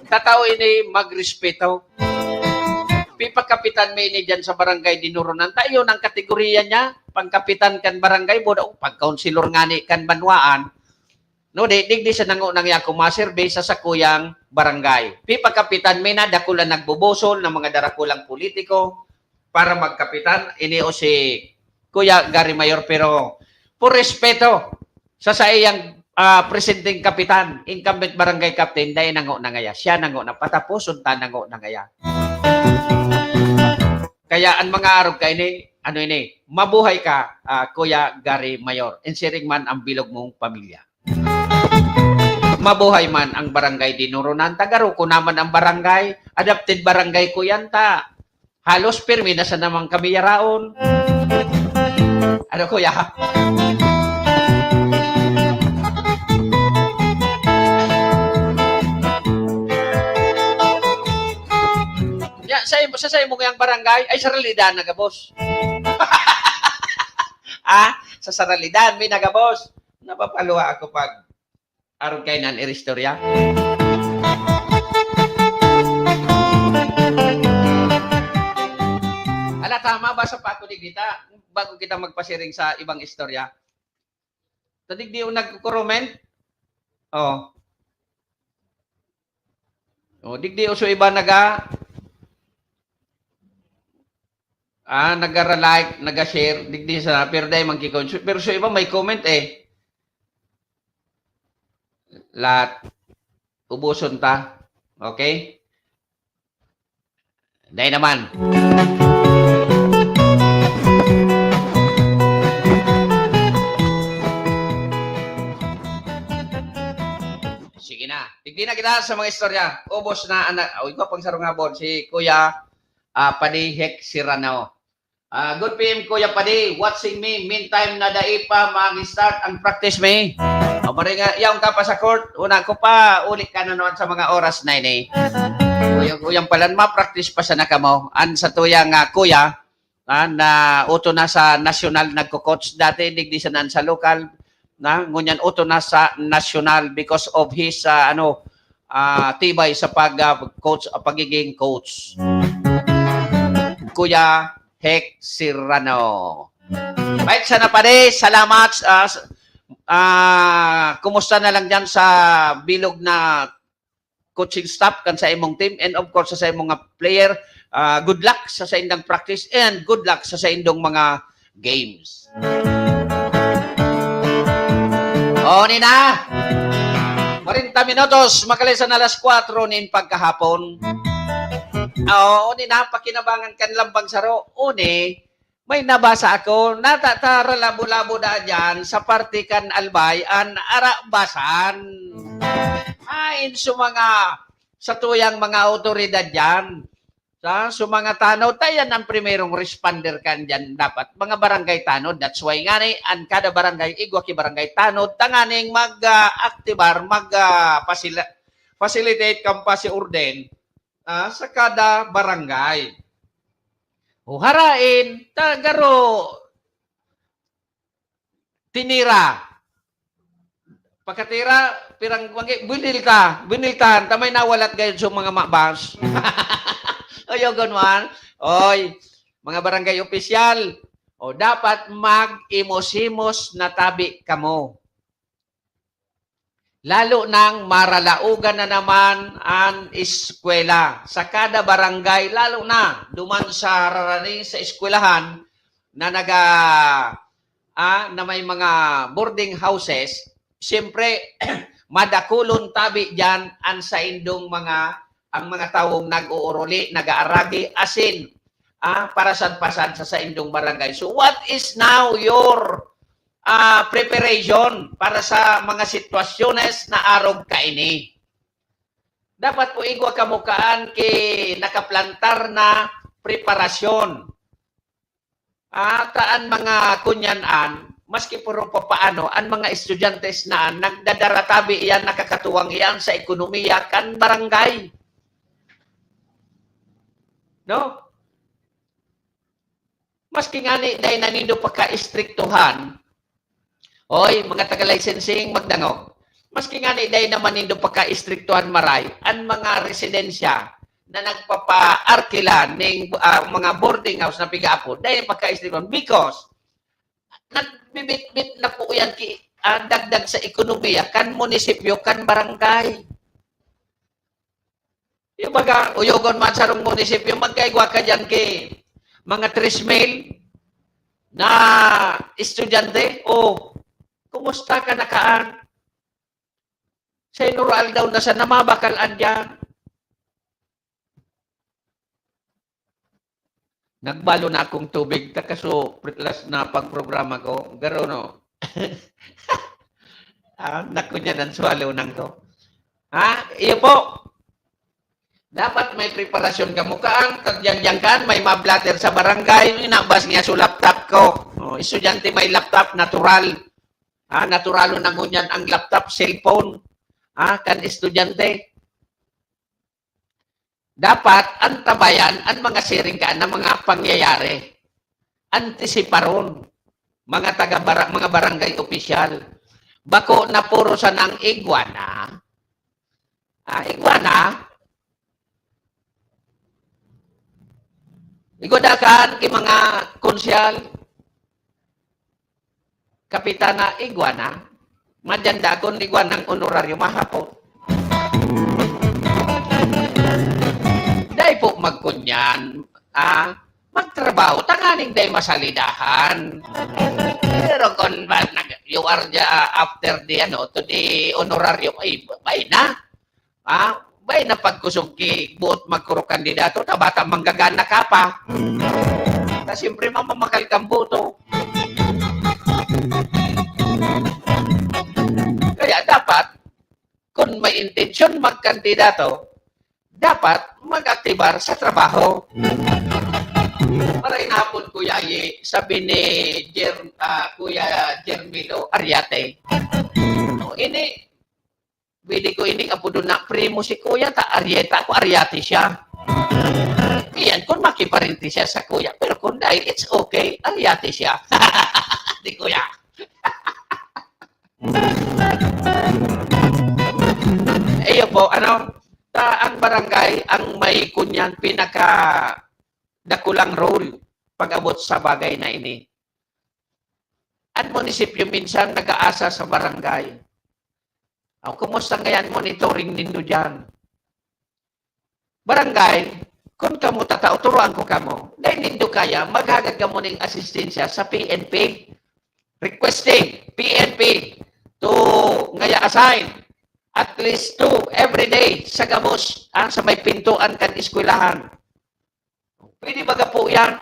Tataw ini magrespeto. Pipakapitan mi ini diyan sa barangay Dinurunan. Ta, iyon ang kategorya niya, pangkapitan kan barangay, buda, o pagkaunsilor ngani kan banwaan. No, di, digdi sa nango nang Yaku maserbi sa sakuyang barangay. Pipakapitan mi na dakula nagbubusol ng mga darakulang politiko para magkapitan. Ini o si Kuya Gary Mayor, pero por respeto sa saiyang, ah, presenteng kapitan, incumbent barangay captain, dai nango na ngaya. Siya nango na, pataposon ta nango na ngaya. Kaya ang mga arog kaini, ano ini, mabuhay ka, ah, Kuya Gary Mayor. Insiring man ang bilog mong pamilya. Mabuhay man ang barangay Dinurunan. Taga Roco naman ang barangay. Adopted barangay ko yan ta. Halos pirmi na sa naman kami yaraon. Ano, kuya? Ya, sa imo, sa, sa imo yang barangay, ay, sa realidad na gabos. Ah, sa, sa realidad, may nagabos. Napapaluha ako pag arog kainan iristorya. Ala, tama, basa pa ako digdi ta, bago kita magpasiring sa ibang istorya. Ta digdi o nagko-comment? Oh. Oh, digdi o so iba naga, ah, nagara-like, naga-share, digdi sa, pero dai man kikon-, pero so iba may comment eh. Lahat. Ubuson ta. Okay? Dai naman. Sige na. Digdi na kita sa mga istorya. Ubos na, anak. O, ikaw pang sarong habon. Si Kuya, ah, Padihek Sirano. Ah, good P M, Kuya Padi. Watching me. Meantime, na dai pa mag-start ang practice me. O, maringa, yaon ka pa sa court. Una ko pa, uli ka na naman sa mga oras na ini. Kuya, kuyang palan, ma-practice pa sana kamo. An sa tuya nga, kuya, ah, na uto na sa nasyonal nagko-coach. Dati, digdi sa nan sa lokal. Na, ngunyan uto na sa nasyonal because of his, ah, ano, ah, tibay sa pag, ah, coach, ah, pagiging coach. Kuya Hek Serrano. Right, sana pare, salamat. Ah, s-, ah, kumusta na lang dyan sa bilog na coaching staff kan sa imong team and of course sa, sa imong mga player? Ah, good luck sa, sa indang practice and good luck sa, sa indong mga games. O, ni na. Kwarenta minutos, makalisan alas kwatro nin pagkahapon. O, ni na, pakinabangan kan lambang saro. Uni, may nabasa ako, natataralabo-labo na dyan sa parte kan Albay, an arabasan. Ain sa mga, sa tuyang mga awtoridad dyan. Sa, sa mga tanod, ta yan ang primerong responder kan dyan dapat. Mga barangay tanod. That's why nga ni, an kada barangay, igwa ki barangay tanod, tanganing mag, ah, aktibar, mag, ah, pasila-, facilitate kan pasiorden, ah, sa kada barangay. O harain, ta garo, tinira. Pagkatira, pirang, manggi-, binilta, biniltahan, ta may nawalat gayod sa mga mabas. Ayaw ganun. Oy, mga barangay opisyal, o dapat mag-imos-imos na tabi kamo. Lalo nang maralaogan na naman an eskwela. Sa kada barangay, lalo na duman sa harani sa eskwelahan na naga-, ah, na may mga boarding houses, siyempre, madakulon tabi diyan an saindong mga, ang mga tawong nag-uuruli, nag-aaragi, asin, ah, parasan-pasan sa saindong barangay. So, what is now your, ah, preparation para sa mga sitwasyones na arog kaini? Dapat po igwa kamo kaan ki nakaplantar na preparasyon. At an mga kunyan-an, maski puro papaano, an mga estudyante na nagdadara tabi iyan, nakakatuwang iyan sa ekonomiya kan barangay. No? Maski ngani dai na nindo pakaistriktuhan, oy, mga taga-licensing, magdangog. Maski ngani dai naman nindo pakaistriktuhan maray an mga residensya na nagpapa-arkila ning, ah, mga boarding house na pigaapod, dai pagkaisligon. Because nagbibitbit na po yan ki-, ah, dagdag sa ekonomiya kan munisipyo, kan barangay. Yung baga, uyogon man sarong munisipyo, magkaigwa ka diyan ki mga tres mil na estudyante. O, kumusta ka na kaan? Sa inural daw na sa namabakal-an diyan. Nagbalo na akong tubig, ta kaso pre-, last na pagprograma ko. Garo, no? Ah, naku, niya nang swallow nang ko. Ha? Iyo po. Dapat may preparasyon kamo. Kaan, kadyang-dyang kaan, may mablatter sa barangay, inabas niya so laptop ko. Oh, estudyante may laptop, natural. Ha? Natural na ngunyan ang laptop, cellphone. Ha? Kan estudyante. Dapat antabayan an mga siring kaan na mga pangyayari. Antisiparon, mga taga bara-, mga barangay opisyal. Bako na puro sanang igwa na. Ah, igwa na. Igwa na kaan ki mga konsyal. Kapitana, igwa na. Madyan dakon, igwa nang honoraryo mahapon. Dai po magkunyan, ah, magtrabaho, tanganing dai masalidahan. Pero kung ba, nag-, you are the, ah, after the, ano, to the honoraryo, ay, bay na. Ah, bay na pagkusog ki boot magkuro kandidato, ta bata manggagana ka pa. Ta siyempre, mamamakal kang boto. Kaya dapat, kung may intensyon magkandidato, dapat mag-aktibar sa trabaho. Maray na hapon, Kuya Ye, sabi ni Jer-, ah, Kuya Jermilo Ariate. No, ini, pwede ko ining apodon na primo si Kuya, ta Arieta ako, Ariate siya. Iyan, kung makiparente siya sa Kuya. Pero kung dai, it's okay, Ariate siya. Di Kuya. Iyo po, ano, ta, ang barangay, ang may kunyan, pinaka dakulang role pag-abot sa bagay na ini. Ang munisipyo minsan nag-aasa sa barangay. O, kumusta ngayon monitoring nindo diyan? Barangay, kun kamo tatao, turuan ko kamo. Dai nindo kaya, maghagad kamo ning asistensya sa P N P. Requesting P N P to ngaya assign at least two every day sa gabos, ah, sa may pintuan kan eskwelahan. Pwede baga po yan?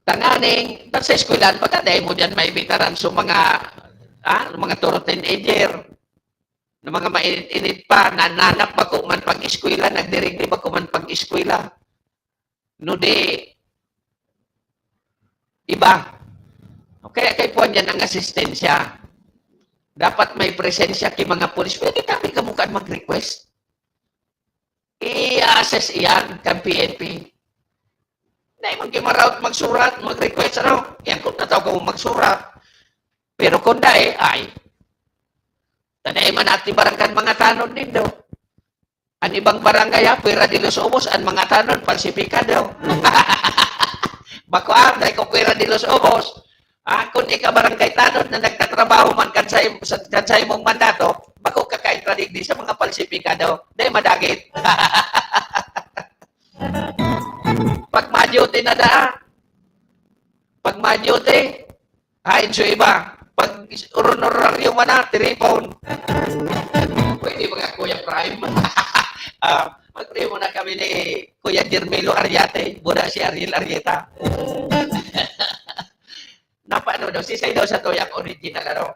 Tanganing, pag sa eskwelahan, baka dahil mo dyan may veteran sa mga, ah, mga toro teenager, na mga mainit-init pa, nananap bako man pag-eskwela, nagdirigdi bako man pag-eskwela. No di, iba. Kaya kay puwan yan ang asistensya. Dapat may presensya ki mga pulis. Pwede kami kamukaan mag-request. I-assess iyan kan P N P. Dai man kayo maraot magsurat, mag-request, ano? Yan kung nataw ka mo magsurat. Pero kung dai, ay. Tadai man ati barangkan mga tanod nindo. An ibang barangay, ha, Puera de los Ubos, an mga tanod, falsifikado. Bako, ah, dai ko Puera de los Ubos. Ah, kun ika barangay tanod na nagtatrabaho man kan sa im-, sa, kan sa imong mandato, bako ka kaintra digdi sa mga palsipikado. Dai madagit. Pag ma-duty na daa. Pag ma-duty, hain so iba. Pag is-, honoraryo man na, tiripon. Pwede mga Kuya Prime. Ah, magprimo na kami ni Kuya Jermelo Ariate, buda si Ariel Arieta. Napaano daw, si Say daw sa tuya ang original, ano?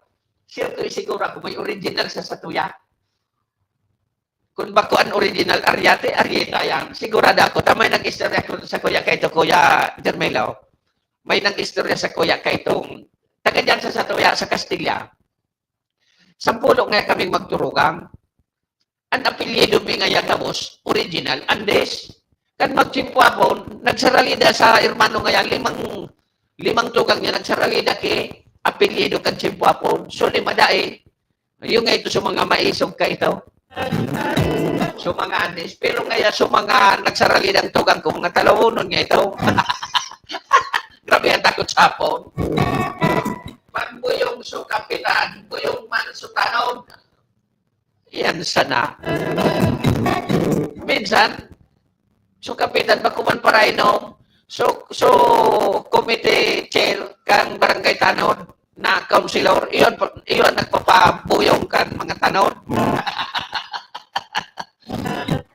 Siyempre, siguro ako may original sa, sa tuya. Kung bako ang original Ariate, Arieta yan. Sigurado ako, ta may nag-istorya ko sa kuya kay ito, Kuya Jermelo. May nag-istorya sa kuya kay itong, taga dyan sa, sa tuya, sa Castilla. Sampulo nga kaming magturugang. Ang apelyido mi ngaya gabos, original, Andes. Kan magtsimpuapon, nagsaralida sa hermano ngaya, limang, limang tugang niya, nagsaralida ki apelyido kan tsimpuapon. So, lima dai. Yung nga ito sa mga maisog ka ito. So, mga anis. Pero ngaya, so, mga nagsaralidang tugang ko, mga talawonon nga ito. Grabe ang takot sa hapon. Pagbuyong so kapitan, buyong man so tanom. Yan sana. Minsan, so kapitan, bako man parainom. So, so committee chair kang barangay tanod na councilor, iyon, iyon nagpapabuyong kan mga tanod.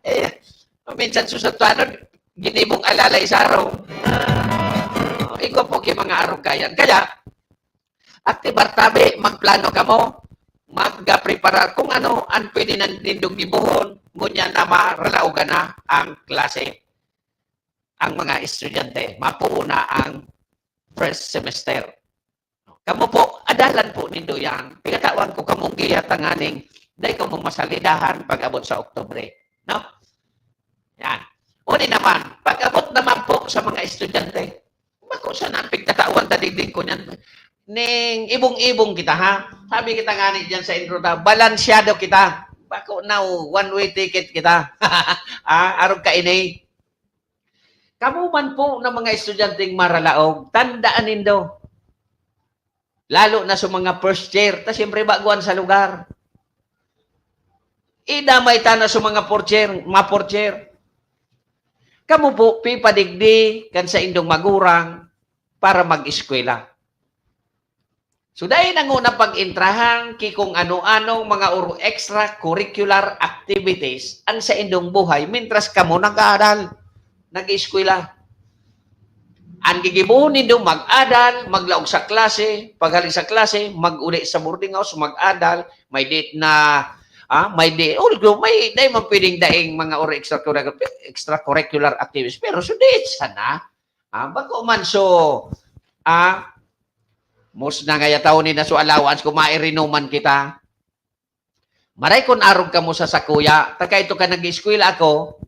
Eh, minsan so sa tanod, ginibong alalay sa araw. Ikaw po ki mga arog kayan. Kaya, aktibar tabi, magplano kamo, magprepara kung ano ang pwede na nindong gibohon, ngunyan na maralaogan na ang klase, ang mga estudyante, mapuo na ang first semester. Kamo po, adalan po nindo yan. Tigatawan ko kamong giya tanganing, dai kamo masalidahan pag-abot sa Oktubre. No? Yan. Uni naman, pag-abot naman po sa mga estudyante, bako sana ang pigtatawan ta digdi ko niyan. Ning ibong-ibong kita, ha? Sabi kita ngani diyan sa intro ta, balansyado kita. Bako now, one-way ticket kita. Ah, arog ka ini. Kamo man po na mga estudyanteng maralaog, tandaan nindo. Lalo na sa mga first year, ta siyempre baguan sa lugar. Idamay ta na sa mga fourth year, mga fourth year. Kamo po, pipadigdi kan sa indong magurang para mag-eskwela. So, dai na nguna pag-intrahan ki kung ano-anong mga oro-, extracurricular activities ang sa indong buhay mintras kamo nag-aaral, nag-eskwela. Ang gigibohon nindo, mag-adal, maglaog sa klase, paghali sa klase, mag-uli sa boarding house, mag-adal, may date na, ah, may di-, although may, dai man pwedeng daing mga or extracurricular, extracurricular activities, pero so date sana. Ah, bako man so, ah, mos na ngaya taon ni na so allowance, kung mairinuman kita. Maray kun arog kamo sa sakuya, ta kaito ka nag-eskwela ako,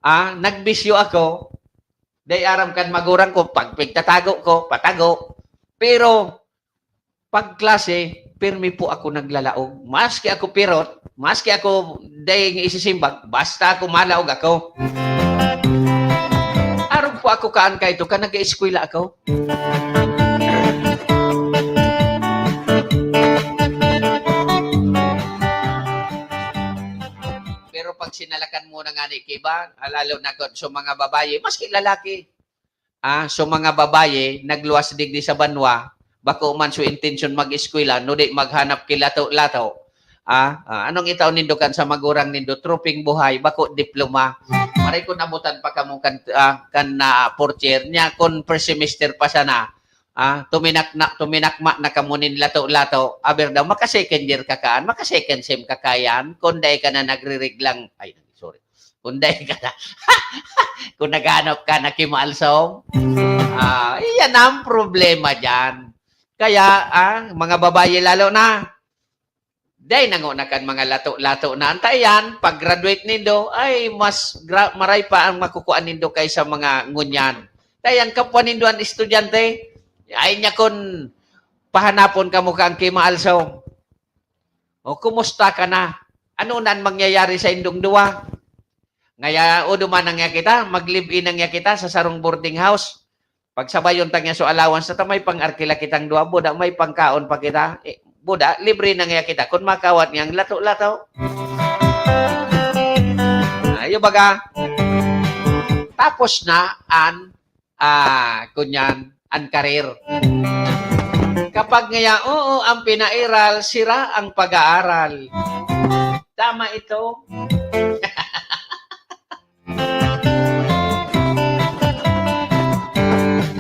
ah, nagbisyo ako, dai aram kan magurang ko, pag pigtatago ko, patago. Pero, pag klase, pirmi po ako naglalaog. Maski ako pirot, maski ako dai isisimbag, basta ako malaog ako. Arog po ako kaan kaito ka nag-eskwela ako. Pero pag sinalakan mo na nga ni kiba, ah, lalo na kun sa mga babayi, maski lalaki, ah, so mga babayi, nagluwas digdi sa banwa, bako man so intensyon mag-eskwela, no di maghanap ki lato-lato. Ah, ah, anong itao nindo kan sa magurang nindo? Tropeng buhay, bako diploma. Maray kun abutan pa kamo kan, ah, kan, ah, fourth year. Nya, kun first semester pa sana, ah, tuminak na, tuminakma na kamo nin lato-lato. Aber daw, maka-second year ka kaan, maka-second sem ka kayan, kun dai ka na nagrireglang, ay, sorry. Kun dai ka na, kun naghanap ka na ki maalsom, ah, iyan ang problema diyan. Kaya, ah, mga babayi lalo na, dai na ngona kan mga lato-lato na. Antayan, pag-graduate nindo, ay, mas gra-, maray pa ang makukuha nindo kaysa mga ngunyan. Tayan, kapwa nindo ang estudyante, ay niya kun pahanapon kamo kan ki maalsom. O, kumusta ka na? Ano na ang mangyayari sa indong duwa? Ngaya, o, duman na ngaya kita, mag-live-in na ngaya kita sa sarong boarding house. Pagsabayon ta ngaya so allowance, ta may pang-arkila kitang duwa, buda, may pangkaon pa kita. Eh, buda, libre na ngaya kita kun makawat ngayang lato-lato. Ayo baga. Tapos na an, ah, kunyan, an karir. Kapag ngaya, oo, ang pinairal, sira ang pag-aaral. Tama ito.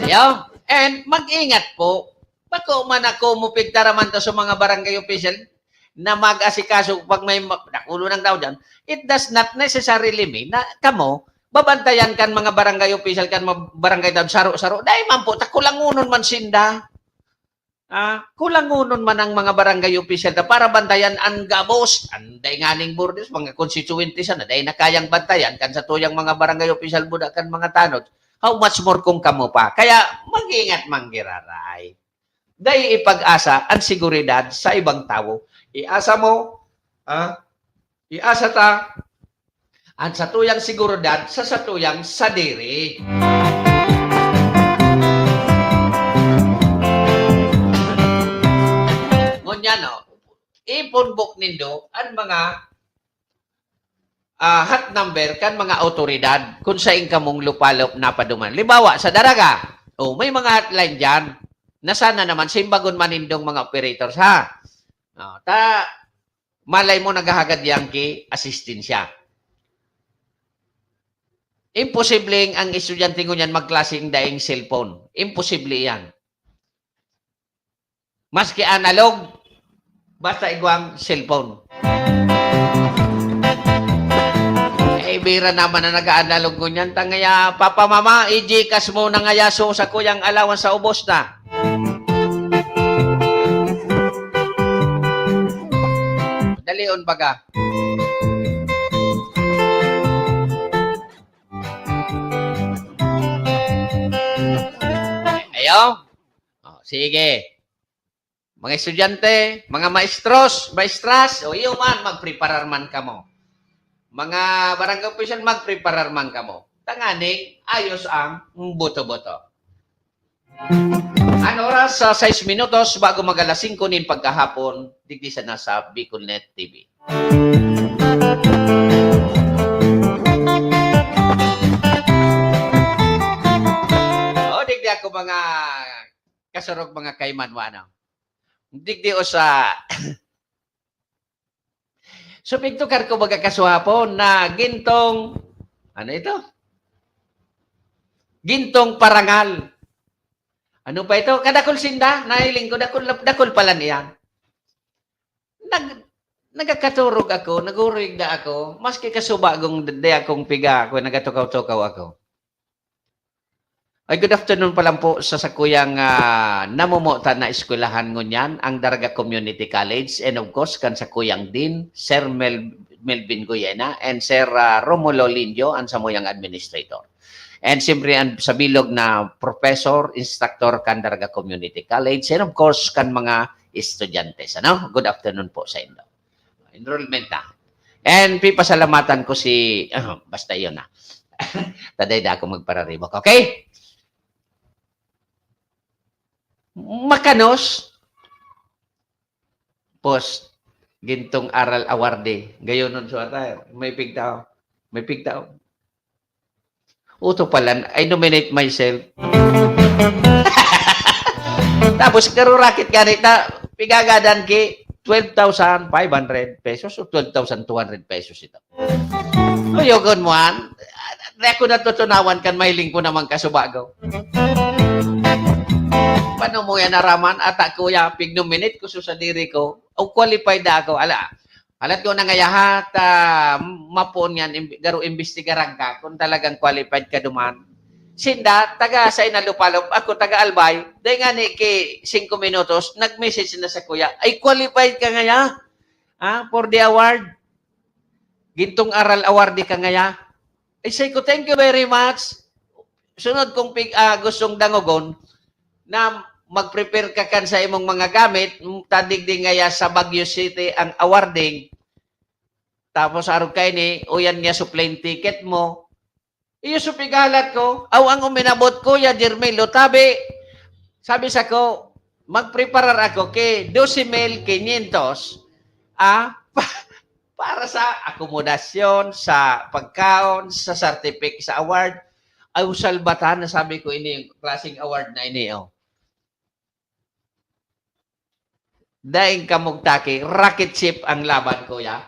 Ayo. And mag-ingat po. Bako man ako mupigtaraman ta sa mga barangay official na mag-asikaso pag may ma-, nakulo ng tao dyan. It does not necessarily mean na kamo, babantayan kan mga barangay official, kan mga barangay town, saro-saro. Dai man po, ta kulangonon man sinda. Ah, kulangonon man ang mga barangay official ta para bantayan ang gabos. Ang dai nganing bordes, mga konstituwente sana, dai na kayang bantayan kan sa tuyang mga barangay official buda kan mga tanod. How much more kung kamo pa? Kaya mag-ingat man giraray. Dai ipag-asa ang seguridad sa ibang tawo. Iasa mo, ah, Iasa ta an satuyang seguridad sa satuyang sadiri. Ngunyan, no, ipunbok nindo an mga, ah, hot number kan mga awtoridad kun sain kamong lupalop napaduman. Halimbawa, sa Daraga, oh, may mga hotline diyan na sana naman simbagon man nindong mga operators, ha? Oh, ta, malay mo, naghahagad diyan ki asistensya. Imposibleng ang estudyante ngunyan magklase ng daing cellphone. Imposible yan. Maski analog, basta igwang cellphone. Eh, bira naman na nag-analog ngunyan. Tangaya, papa, mama, i-Gcash mo na ngaya, so, sa kuyang alawan sa ubos na. Dalion baga. Ayo. Oh, sige. Mga estudyante, mga maestros, maestras, o iyo man, magpreparar man kamo. Mga barangay official, magpreparar man kamo. Tanganing ayos ang boto-boto. An oras sa sais minutos bago mag alas singko nin pagkahapon, digdi sana sa Bicolnet T V. O, digdi ako, mga kasurog, mga kaiman, wa, ano? Digdi o sa So, pigtukar ko baga kasuhapon na gintong, ano ito? Gintong parangal. Ano pa ito? Kadakul sinda, nahiling ko, dakul, dakul pala niyan. Nag-, nagkakaturog ako, nagurigda ako, maski kasuba kong d-, di akong piga ako, nagatukaw-tukaw ako. Ay, good afternoon pa lang po sa sakuyang, ah, namumutan na eskwelahan ngunyan, ang Daraga Community College, and of course, kan sakuyang Dean, Sir Mel-, Melvin Goyena, and Sir, ah, Romulo Lindio, ang samuyang administrator. And siyempre, ang sa bilog na professor, instructor kan Daraga Community College, and of course, kan mga estudyante. Ano? Good afternoon po sa inyo. Enrollment na. And pipasalamatan ko si, ah, basta iyon na. Taday na ako magpararibok. Okay? Makanos, pos, gintong aral awardee. Gayonon sa atay. May pigtao. May pigtao. Uto pala, I nominate myself. Tapos, karurakit gani ta, pigagadan ki twelve thousand five hundred pesos o twelve thousand two hundred pesos ito. Kuyogon mo, an? Di ako natutunawan kan mahiling ko naman kasubago. Paano mo yan naraman? Ata, kuya, pig-nominate ko sa sadiri ko. O qualified na ako. Ala, alat ko na ngayahat, ah, mapoon yan, im-, garo imbestigaran ka kung talagang qualified ka duman. Sinda, taga sa Inalupalop, ako taga Albay. Dahil nga ni ki singko minutos, nag-message na sa kuya, "Ay, qualified ka ngaya, ah, for the award. Gintong aral award di ka ngaya." Ay, say ko, "Thank you very much." Sunod kong pig-, ah, gustong dangogon na mag-prepare ka kan sa imong mga gamit, tadig di ngaya sa Baguio City ang awarding. Tapos arog kaini, uyan niya sa plane ticket mo. Iyo sa pigalat ko, aw ang uminabot, Kuya Jermel Lutabi. Sabi sa ko, magpreparar ako ki doce mil quinientos, ah, pa-, para sa akomodasyon, sa pagkaon, sa certificate, sa award. Ay, salbatan na sabi ko ini, klaseng award na ini, oh. Daing kamugtaki, rocket ship ang laban, kuya.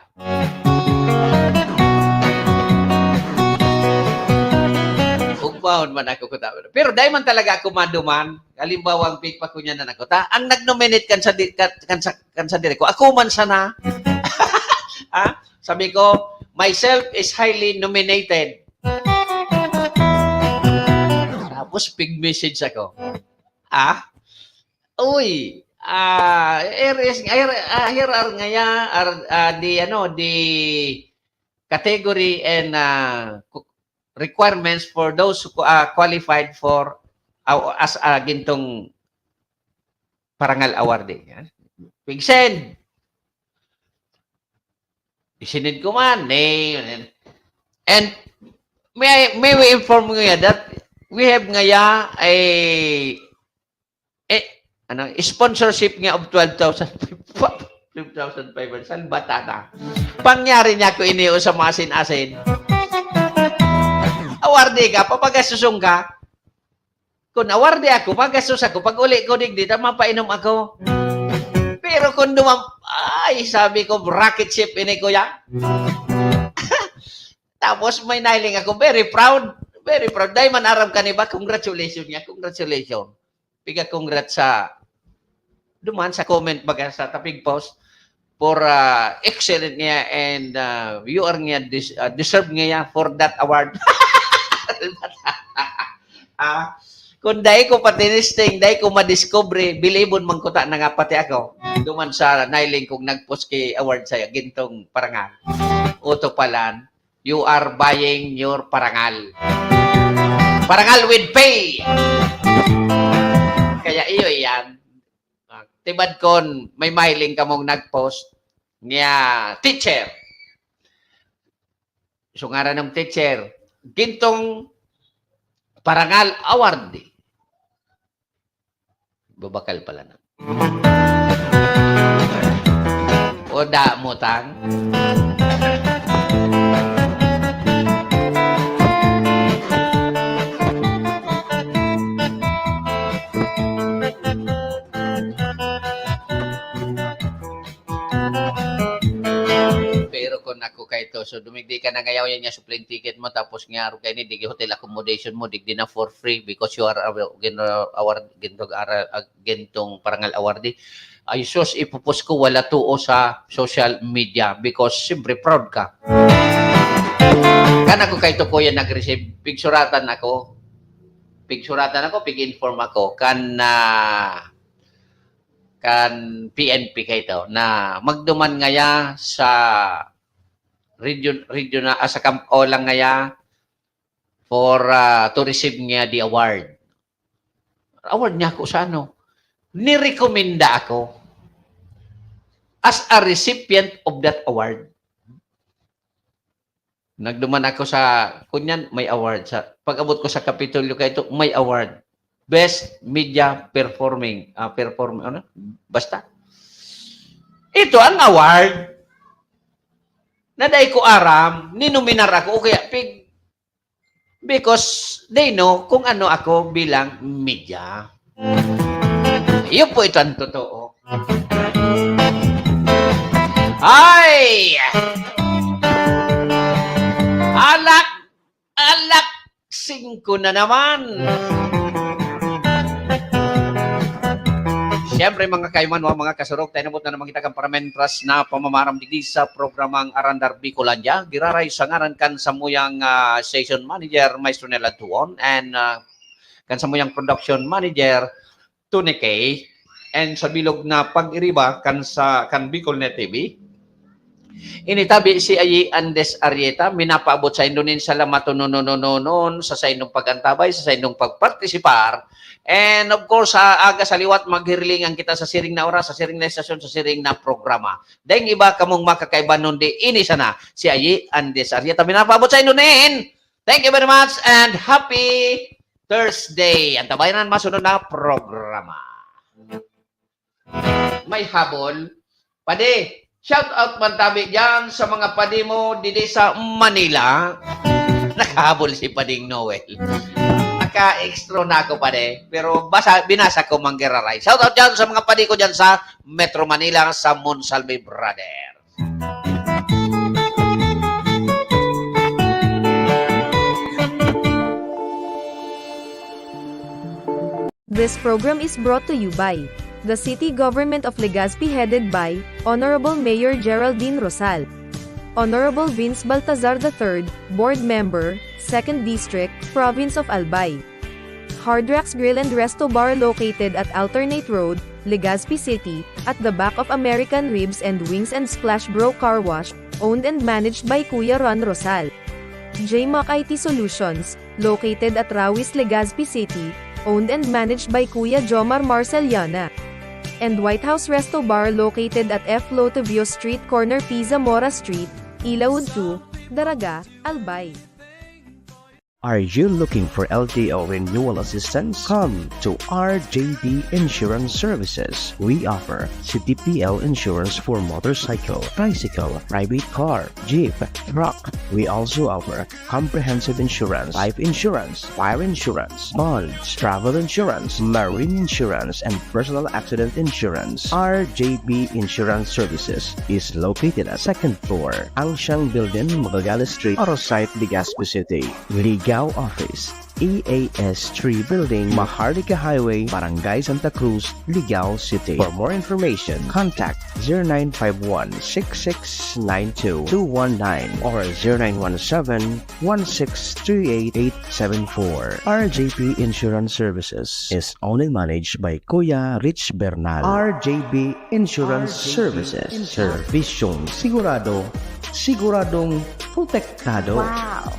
Ugmahon man ako, kuta. Pero dai man talaga ako maduman. Halimbawa, ang pigpakunyanan ako. Ta, ang nag-nominate kan sa di-, kan, kan sa, kan sa diri ko, ako man sana. Ha? Sabi ko, "Myself is highly nominated." Tapos, pig-message ako. Ah? Uy, ah, here is, here, ah, here are ngaya, are, ah, the, ano, the category and, ah, qu-, requirements for those who are qualified for, ah, as a gintong parangal awardee. Yan. Pig-send. Isinid ko man, eh, and may, may we inform ngaya that we have ngaya a, eh, ano, sponsorship nga of twelve thousand, twelve thousand five hundred. Salbata na. Pangyari niya ko ini o sa masin-asin. Awarde ka, papagastuson ka. Kun awarde ako, magastos ako. Pag uli ko, digdi, ta mapainom ako. Pero kung dumam-, ay, sabi ko, rocket ship ini, kuya. Tapos may nailing ako, very proud. Very proud. Dahil man aram ka ni ba, congratulations niya, congratulations. Piga congrats sa, duman sa comment baga sa tapig post for, ah, excellent niya and, ah, you are niya des-, ah, deserve niya for that award. Ah, kung dai ko patinisting, dai ko madiscovery, bilibon man kuta na nga pati ako. Duman sa nailing kong nag-post ki award sa gintong parangal. Uto palan, you are buying your parangal. Parangal with pay! Kaya iyo iyan. Ah, tibad kon may mailing kamong nag-post niya, teacher. So, ngaran ng teacher, gintong parangal award. Babakal pala na. O da mo tang. Pero kung ako kaito, so dumigdi ka na ngayaw yan nga plane ticket mo, tapos nga aro kaini, digi hotel accommodation mo, digdi na for free because you are our, gin-, our gintong, ara-, ag-, gintong parangal awardee. Ay sus, ipupos ko, wala tuo sa social media because siyempre proud ka. Kan ako kay Tukoyan nag-receive, pigsuratan ako, pigsuratan ako, pig-inform ako, kan, ah, kan P N P kaito, na magduman ngaya sa region, regional, ah, sa Camp Olang ngaya for, ah, to receive niya the award. Award niya ako sa ano? Nirekomenda ako as a recipient of that award. Nagduman ako sa, kunyan, may award. Sa pag-abot ko sa Kapitolyo kaito, may award. Best Media Performing, ah, perform, ano? Basta. Ito ang award na dai ko aram, ninominar ako, o kaya pig-, because they know kung ano ako bilang media. Yun po ito ang totoo. Ay! Alak! Alak! Singko na naman! Siyempre, mga kaimanwa, mga kasurok, tayo nabot na naman kita kan paramentras na pamamaram digdi sa programang Arandar Bicolandia. Giraray sa ngaran kan samuyang, ah, station manager, Maestro Nel Antuon, and, ah, kan samuyang production manager, Tony K, and sa bilog na pag-iriba kan sa, kan Bicol Net T V. Ini tabi si Ayi Andes Arrieta, minapaabot saindo nin salamaton, non, non, non, non, non, sa saindong pag-antabay, sa saindong pagpartisipar. And of course, sa aga sa liwat, maghirilingan kita sa siring na oras, sa siring na estasyon, sa siring na programa. Daing iba kamong makakaiba, nundi ini sana si Ayi Andes Arrieta. Minapaabot saindo nin. Thank you very much and happy Thursday. Antabayan an masunod na programa. May habol. Padi, shout out man tabi dyan sa mga padi mo didi sa Manila. Nakahabol si Pading Noel. Naka-extra na ako, padi. Pero basa, binasa ko, manggiraray. Shout out dyan sa mga padi ko dyan sa Metro Manila, sa Monsalve Brothers. This program is brought to you by the City Government of Legazpi, headed by Honorable Mayor Geraldine Rosal, Honorable Vince Baltazar the third, Board Member, Second District, Province of Albay. Hard Rocks Grill and Resto Bar, located at Alternate Road, Legazpi City, at the back of American Ribs and Wings and Splash Bro Car Wash, owned and managed by Kuya Ron Rosal. J Mac I T Solutions, located at Rawis, Legazpi City, owned and managed by Kuya Jomar Marceliana. And White House Resto Bar, located at F Lotivio Street, corner P Zamora Street, Ilawod two, Daraga, Albay. Are you looking for L T O renewal assistance? Come to R J B Insurance Services. We offer C T P L insurance for motorcycle, tricycle, private car, jeep, truck. We also offer comprehensive insurance, life insurance, fire insurance, bonds, travel insurance, marine insurance, and personal accident insurance. R J B Insurance Services is located at second floor, Angsiang Building, Magallanes Street, Arosite, Legazpi City. Ligao Office, E A S three Building, Maharlika Highway, Barangay Santa Cruz, Ligao City. For more information, contact zero nine five one, six six nine two, two one nine or zero nine one seven, one six three eight, eight seven four. R J P Insurance Services is owned and managed by Kuya Rich Bernal. R J P Insurance Services. Servisyong sigurado, siguradong protektado. Wow!